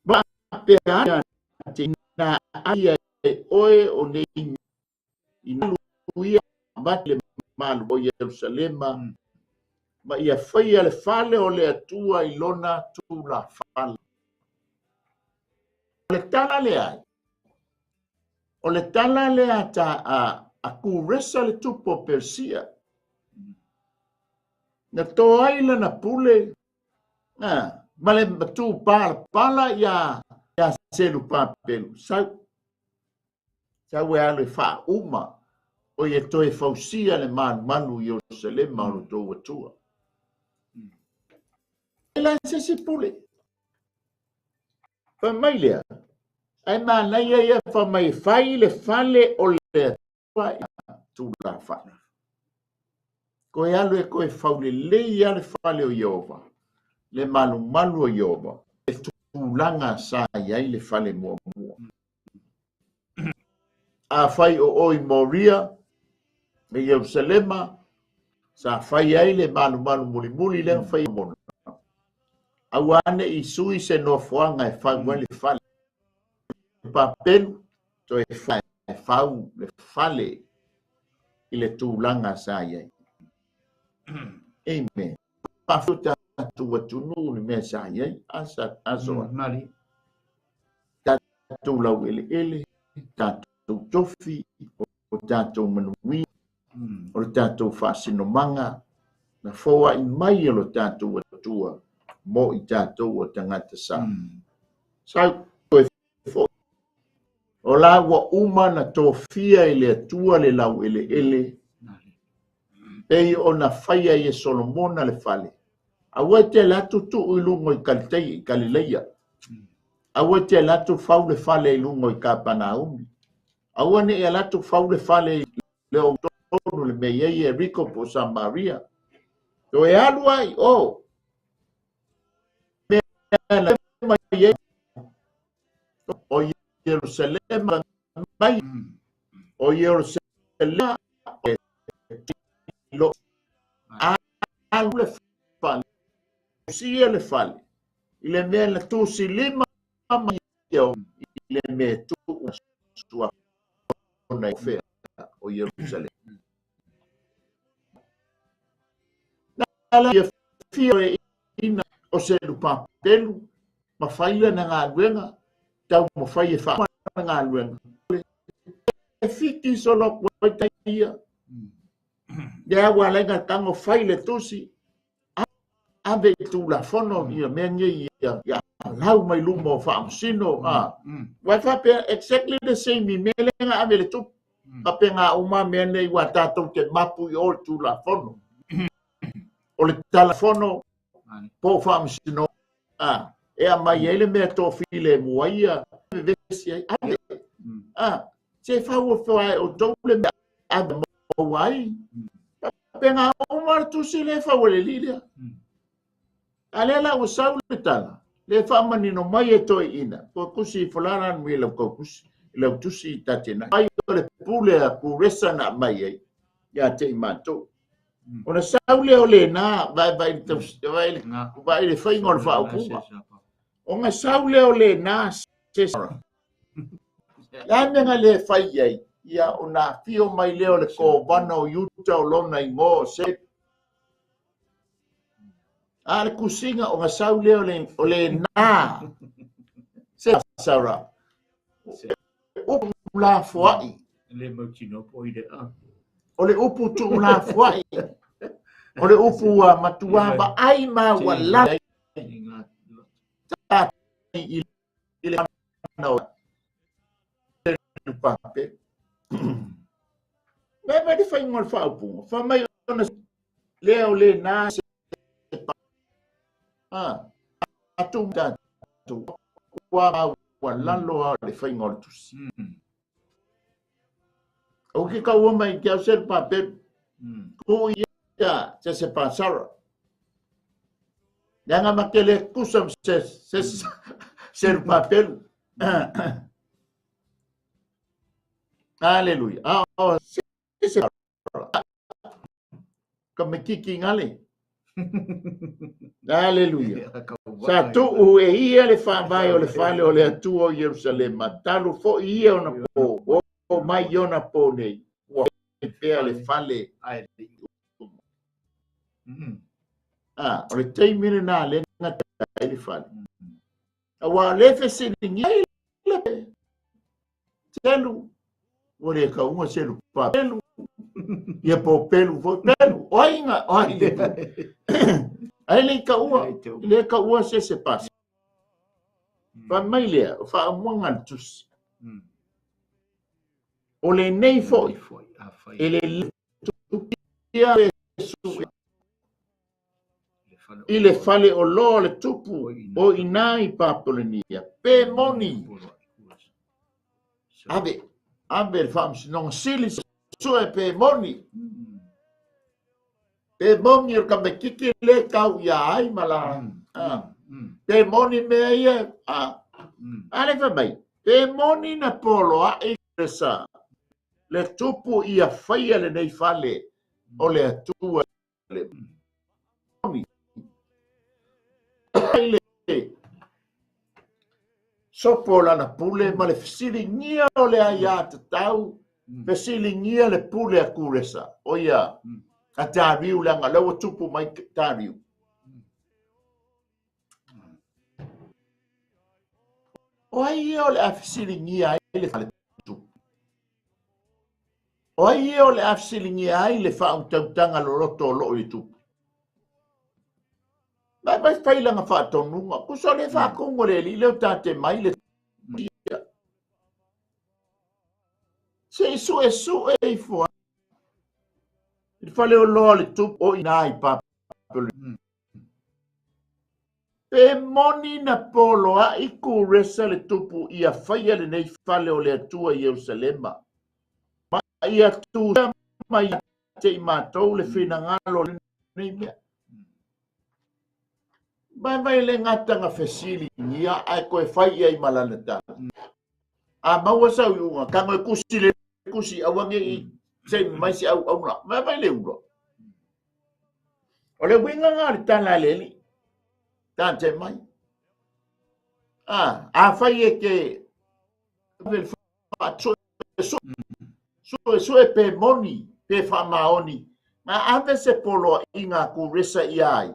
ba pe ana te na ai e oe o nei i ia vate le malu o Ierusalema ma ia faia le fale o le Atua i lona tula fale. O le tala le ai. O le tala lea a ta a, a Kuresa le tupu o Persia. Na to ai lana pule a, ma le matupalapala iā iā Selupapelu. Sau, sau e alu e faauma o ia toe fausia le malumalu i Ierusalema o lo outou Atua. E la se isi pule. Fai mai lea, ae manaia ia fai mai e fai le fale o le Atua i tulafale. Koe alu e koe faulelei ia le fale o Ieova, le malumalu o Ieova, le tulaga sa i ai le fale muamua. Afai o oe i Moria, i Ierusalema, sa fai ai le malumalu mulimuli lea na fai mona. Aua ne i sui se nofoaga e fau ai le fale. Papelu toe e fau le fale i le tulaga sa i ai. Amen. Faafetai tatou atunuu i le mea sa i ai. Asa, aso. Mali. Tatou laueleele, tatou tofi, o tatou manuia, o le tatou faasinomaga, na foai mai e lo tatou Atua mo i tatou o tagata sa. Sau toe foi. O la ua uma na tofia e le Atua le laueleele, pei ona faia ai e Solomona le fale. Aua e te alu atu tuu i luga i Kalitei, i Kalileia. Aua e te alu atu fau le fale i luga i Kapanaumi. Aua ne i alu atu fau le fale i le tonu le mea i ai Ieriko po o Samaria. Toe alu ai o. Mea na mai ai o Ierusalema mai o Ierusalema lo alu le fale sia le fale i le mea na tusilima mai i le mea tuu sua ona i fea o Ierusalema. Na la ia fia e ina o se lupapelu ma fai lana galuega tau mafai e faa galuega. E fiti solo koe ia. Lea ua ala ai na tago fai le tusi ave i Tulafono ia mea nei ia ia lau mai luma o faamasino a ua faapea exactly the same i mea lea na ave le tupu faapena uma mea nei ua tatou te mapu i o le Tulafono o le talafono po o faamasino a e aumai ai le mea tofilemu ai ia vevesi ai ave a se fau o fai o tou le mea ave maua ai faapena uma le tusi lea e fau e le alii lea. A lea la ua sau le tala, le faamanino mai e toeaiina, po tusi ifo la la nui lau tau tusi, lau tusi ta te nai. Mai o le pule a Kuresa na aumai ai ia te i matou. Ona sau lea o lena, vae vae le taus, vae le, vae le faiga o le faaupuga. Ona sau lea o lena se Le a mea na le fai ai? Ia, ona afio mai lea o le kovana o Iuta o lona igoa o Sep. A le tusiga ona sau lea o le, o lena se sara. Upu lafoai. Le mautinoa po i le a. O le upu tuulafoai. O le upu ua matua vaai maualalo i i le ana o pape. Me mai le faiga o le faaupuga. Fa mai ona lea o le nā se pa. Atu tātou ua ua lalo a le faiga o le tusi. O ke kaua mai ke au se pape. Ku ia se se pasara. Leaga ma te le tusa ma se, se, se papelu. Aleluia. A o se se ka mikiki ngale. Aleluia. Sa tuu e ia le faavae o le fale o le Atua o Ierusalema, talu foi ia ona po, o mai i ona po nei, ua pea le fale. A, o le taimi lena lea na ai le fale. Aua o lea e fesiligia ai le telu. Ua le kauga selu pa pelu. Ia po pelu foi pelu. O ai nga, o ai le. Ai le kaua, le kaua se se pasi. Fa mai lea, o faamuaga le tusi. O lenei foi, e le tukia e su i le fale o loa le tupu o ina i Papulenia. Pe moni, ave, ave le faamasinoga sili sue pe moni. Pe moni o le tamaititi le tau ia ai ma la. Pe moni mea ia. A le fai mai, pe moni na poloai le sa le tupu ia faia lenei fale o le Atua le moni. Le sopo o lana pule ma le fesiligia o le aiatatau, fesiligia le pule a Kuresa, o ia a Tariu, leaga lea ua tupu mai Tariu. O ai ia o le a fesiligia ai le fale tupu? O ai ia o le a fesiligia ai le faautautaga loloto o loo i le tupu? Mai mai fai lana faatonuga. Kusa le faatonuga le alii lea o tate mai le tia. Se i suesue ifo ai i le fale o loa le tupu o ina i Papalii. Pe moni na poloai Kuresa le tupu ia faia lenei fale o le Atua i Ierusalema, ma ia tusia mai ia te i matou le finagalo o lenei mea. Mai mai le gata na fesiligia ae toe fai i ai ma lana tala. A maua sau iuga, tago e kusi le kusi, aua ne i se mai se auauna. Mai mai le ula. O le uiga lena o le tala a le Alii. Tate mai. Afai e te ave le faasuesue pe moni pe faamaoni, na ave se poloaiga a Kuresa ia ai.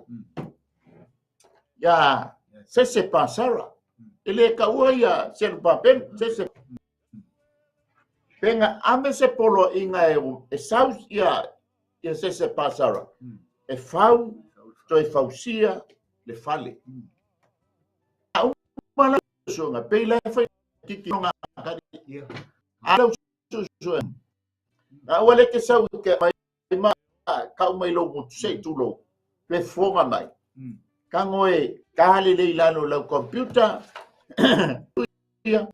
Ia Sese Pasara. E le taua ia Serubabelu, Sese. Pe na ave se poloaiga e sau ia Sese Pasara, e fau toe fausia le fale. A uma la suesuega, pei la e fai titi o ngā kari. A lau suesuega, a ua le te sau i te mai ma kau mai lou motu se i tulou, pe fofoga mai. Tago e ta lelei i lalo o lau computer, ia,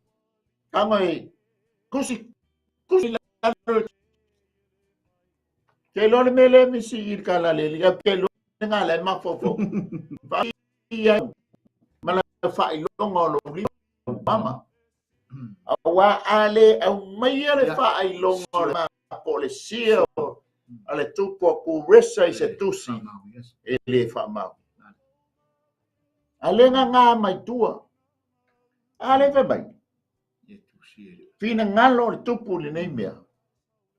tago e kusi, kusi i lalo. Ke iloa le mea lea misi i le tala le alii, ke iloa le ngā le mafaufau. Ia ma la faailoga o lou lima mama. Aua a le aumaia le faailoga o le po o le sia a le tupu a Kuresa i se tusi, e le faamau. A le gagā mai tua. A le fai mai. Finagalo o le tupu i lenei mea.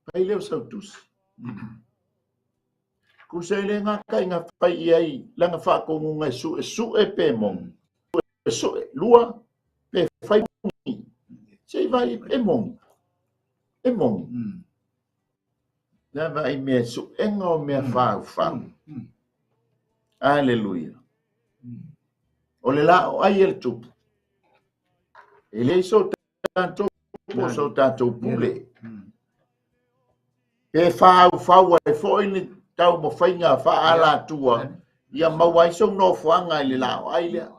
Fai lea o sau tusi. Kusa e le gata i nga fai i ai lana faatonuga e suesue pe moni. Suesue, lua, pe fai moni. Se i vai e moni. E moni. Lava ai mea suega o mea faufau. Aleluia. O le la o ai e le tupu. E le so tatou po so tatou pule. Pe faufau ai foi ni taumafaiga faaalatua ia maua ai sou nofoaga i le laoai lea.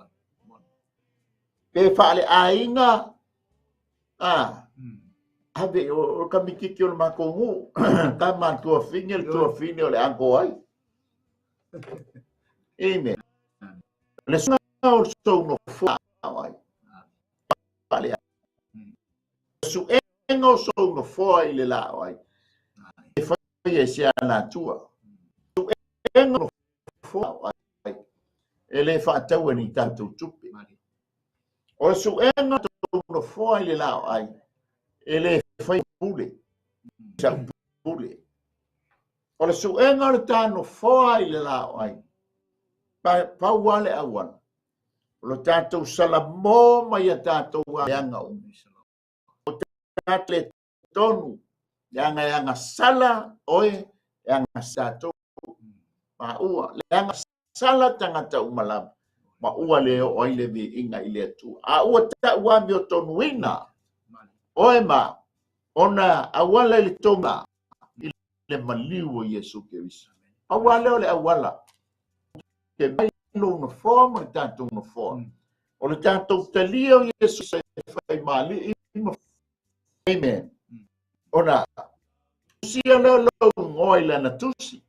Pe faaleaiga, ave o le kamititi o le matou nuu, tama a le tuafine, le tuafine o le uncle ai. Amen. Le suiga o sou nofoa ai. Faaleaiga. Suega o sou nofoa i le laoai. E fai e se alatua. Suega o nofoa ai. E le faataua ni tatou tupe. O le suega o tou nofoa i le laoai, e le fai pule. Sau pule. O le suega o le ta nofoa i le laoai, pau lava le auala. O lo tatou salamo mai a tatou aleaga umi. O tatou le tonu. Leaga e agasala oe, e agasala tatou maua. Leaga sala tagata uma lava, ma ua le oo ai le viiga i le Atua. A ua tau amiotonuina oe ma ona auala i le toga i le maliu o Iesu Keriso. Pau lava lea o le auala te mai lou nofoa ma le tatou nofoa. O le tatou talia o Iesu e fai ma alii ma Amen. Ona tusia lea o lou igoa i lana tusi.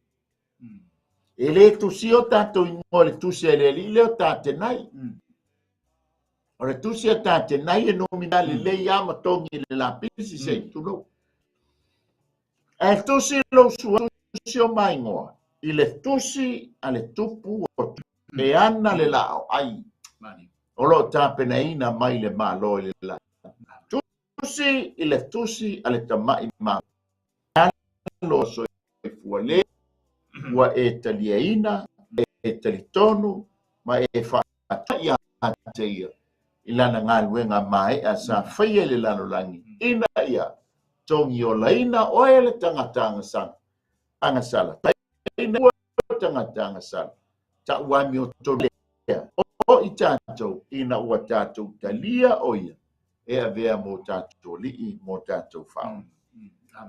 E le tusia o tatou igoa i le tusi a le alii lea o Tatenai. O le tusi a Tatenai e numina lelei lava ma togi i le lapisi se i tulou. Ae tusi lou sua tusi o maigoa i le tusi a le tupu o e ana le laau ai o lo o tapenaina mai le Malo i le lagi. Tusi i le tusi a le tamai ma alo soifua le ua e taliaina, e talitonu ma e faatuai ia te ia i lana galuega maea sa faia i le lalolagi ina ia togiolaina oe le tagata agasala. Ina ua tagata agasala, ta'u amiotonu lea o i tatou ina ua tatou talia o ia e avea mo tatou alii mo tatou faaola.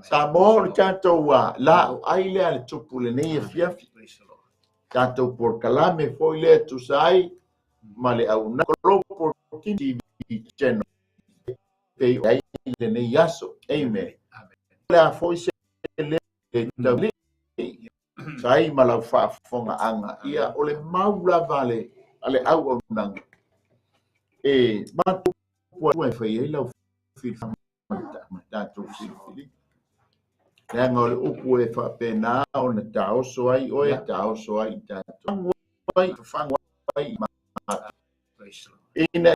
Samoa o le tatou laau ai lea le tupu lenei afiafi. Tatou polokalame foi lea e tusa ai ma le auna Global TV Channel pei ai lenei aso. Amen. Le a foi se le taulii sai ma lau faafofogaaga. Ia, o le mau lava a le auaunaga e matou e fai ai lau filifiliga ma tatou filifiliga. Leaga o le upu e faapena ona taoso ai oe, taoso ai i tatou. Ai, fafagu ai ina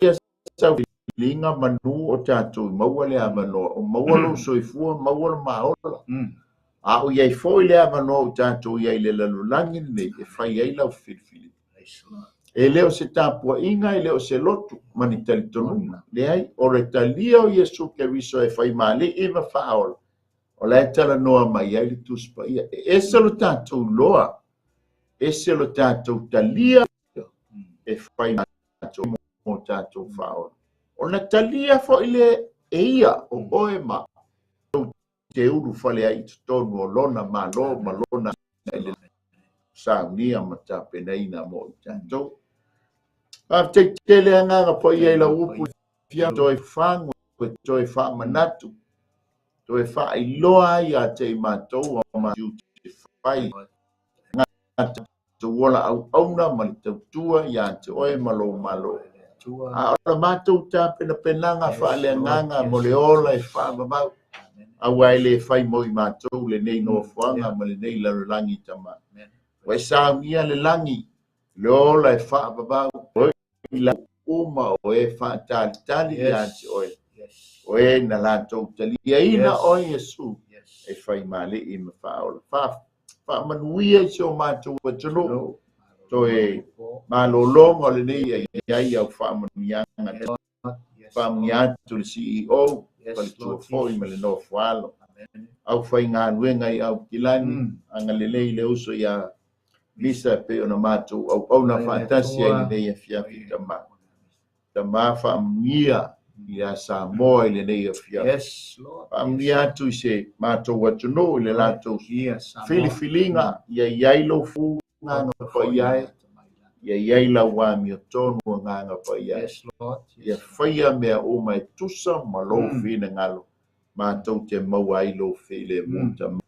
ia saufiliga manu o tatou i maua le avanoa, o maua lou soifua, maua le maola. A o i ai foi le avanoa o tatou i ai i le lalolagi lenei e fai ai lau filifiliga. E le o se tapuaiga, e le o se lotu ma ni talitonuga. Leai, o le talia o Iesu Keriso e fai ma alii ma faaola, o la e talanoa mai ai le Tusi Paia. E ese lo tatou iloa, ese lo tatou talia e fai matou mo tatou faaola. Ona talia foi le e ia o oe ma tou te ulufale ai i totonu o lona Malo ma lona i le saunia ma tapenaina mo i tatou. Faafetai tele agaga paia i lau upu fia toe fagu e toe faamanatu, toe faailoa ai ia te i matou o matou te fai tatou ola auauna ma le tautua ia te oe ma lou Malo. A o la matou tapenapenaga faaleagaga mo le ola e faavavau, aua e le fai mo i matou lenei nofoaga ma lenei lalolagi tama. Ua e saunia le lagi, le ola e faavavau, o i lau uma o e faatalitali ia te oe, o e na latou taliaina oe Iesu e fai ma alii ma faaola. Faamanuia i si o matou atunuu, toe malologa o lenei ai ai au faamanuiaga. Faamanuia atu le CEO, faletua foi ma le nofoalo. Au faigaluega i Aukilani, agalelei le uso ia Misa e pei ona matou auauna faatasi ai lenei afiafi tama. Tama faamanuia ia Samoa i lenei afiafi. Faamanuia atu i se matou atunuu i le latou filifiliga, ia i ai lou agaga paia e, ia i ai lau amiotonu agaga paia e. Ia faia mea uma e tusa ma lou finagalo, matou te maua ai lou filemu tama.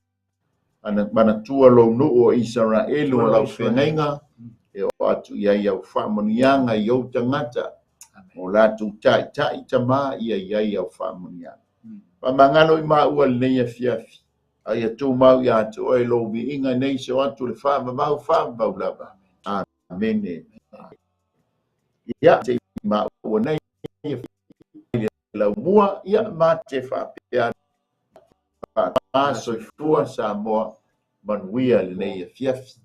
Manatua lou nuu o Isaraelu o lau feagaiga, e oo atu i ai au faamanuiaga i ou tagata, o latou taitai tama ia i ai au faamanuiaga. Faamagalo i maua lenei afiafi, a ia tumau ia te oe lou viiga nei se o atu le faavavau, faavavau lava. Amene. Ia, te i maua nei le laumua, ia ma te faapea faatama soifua Samoa, manuia lenei afiafi.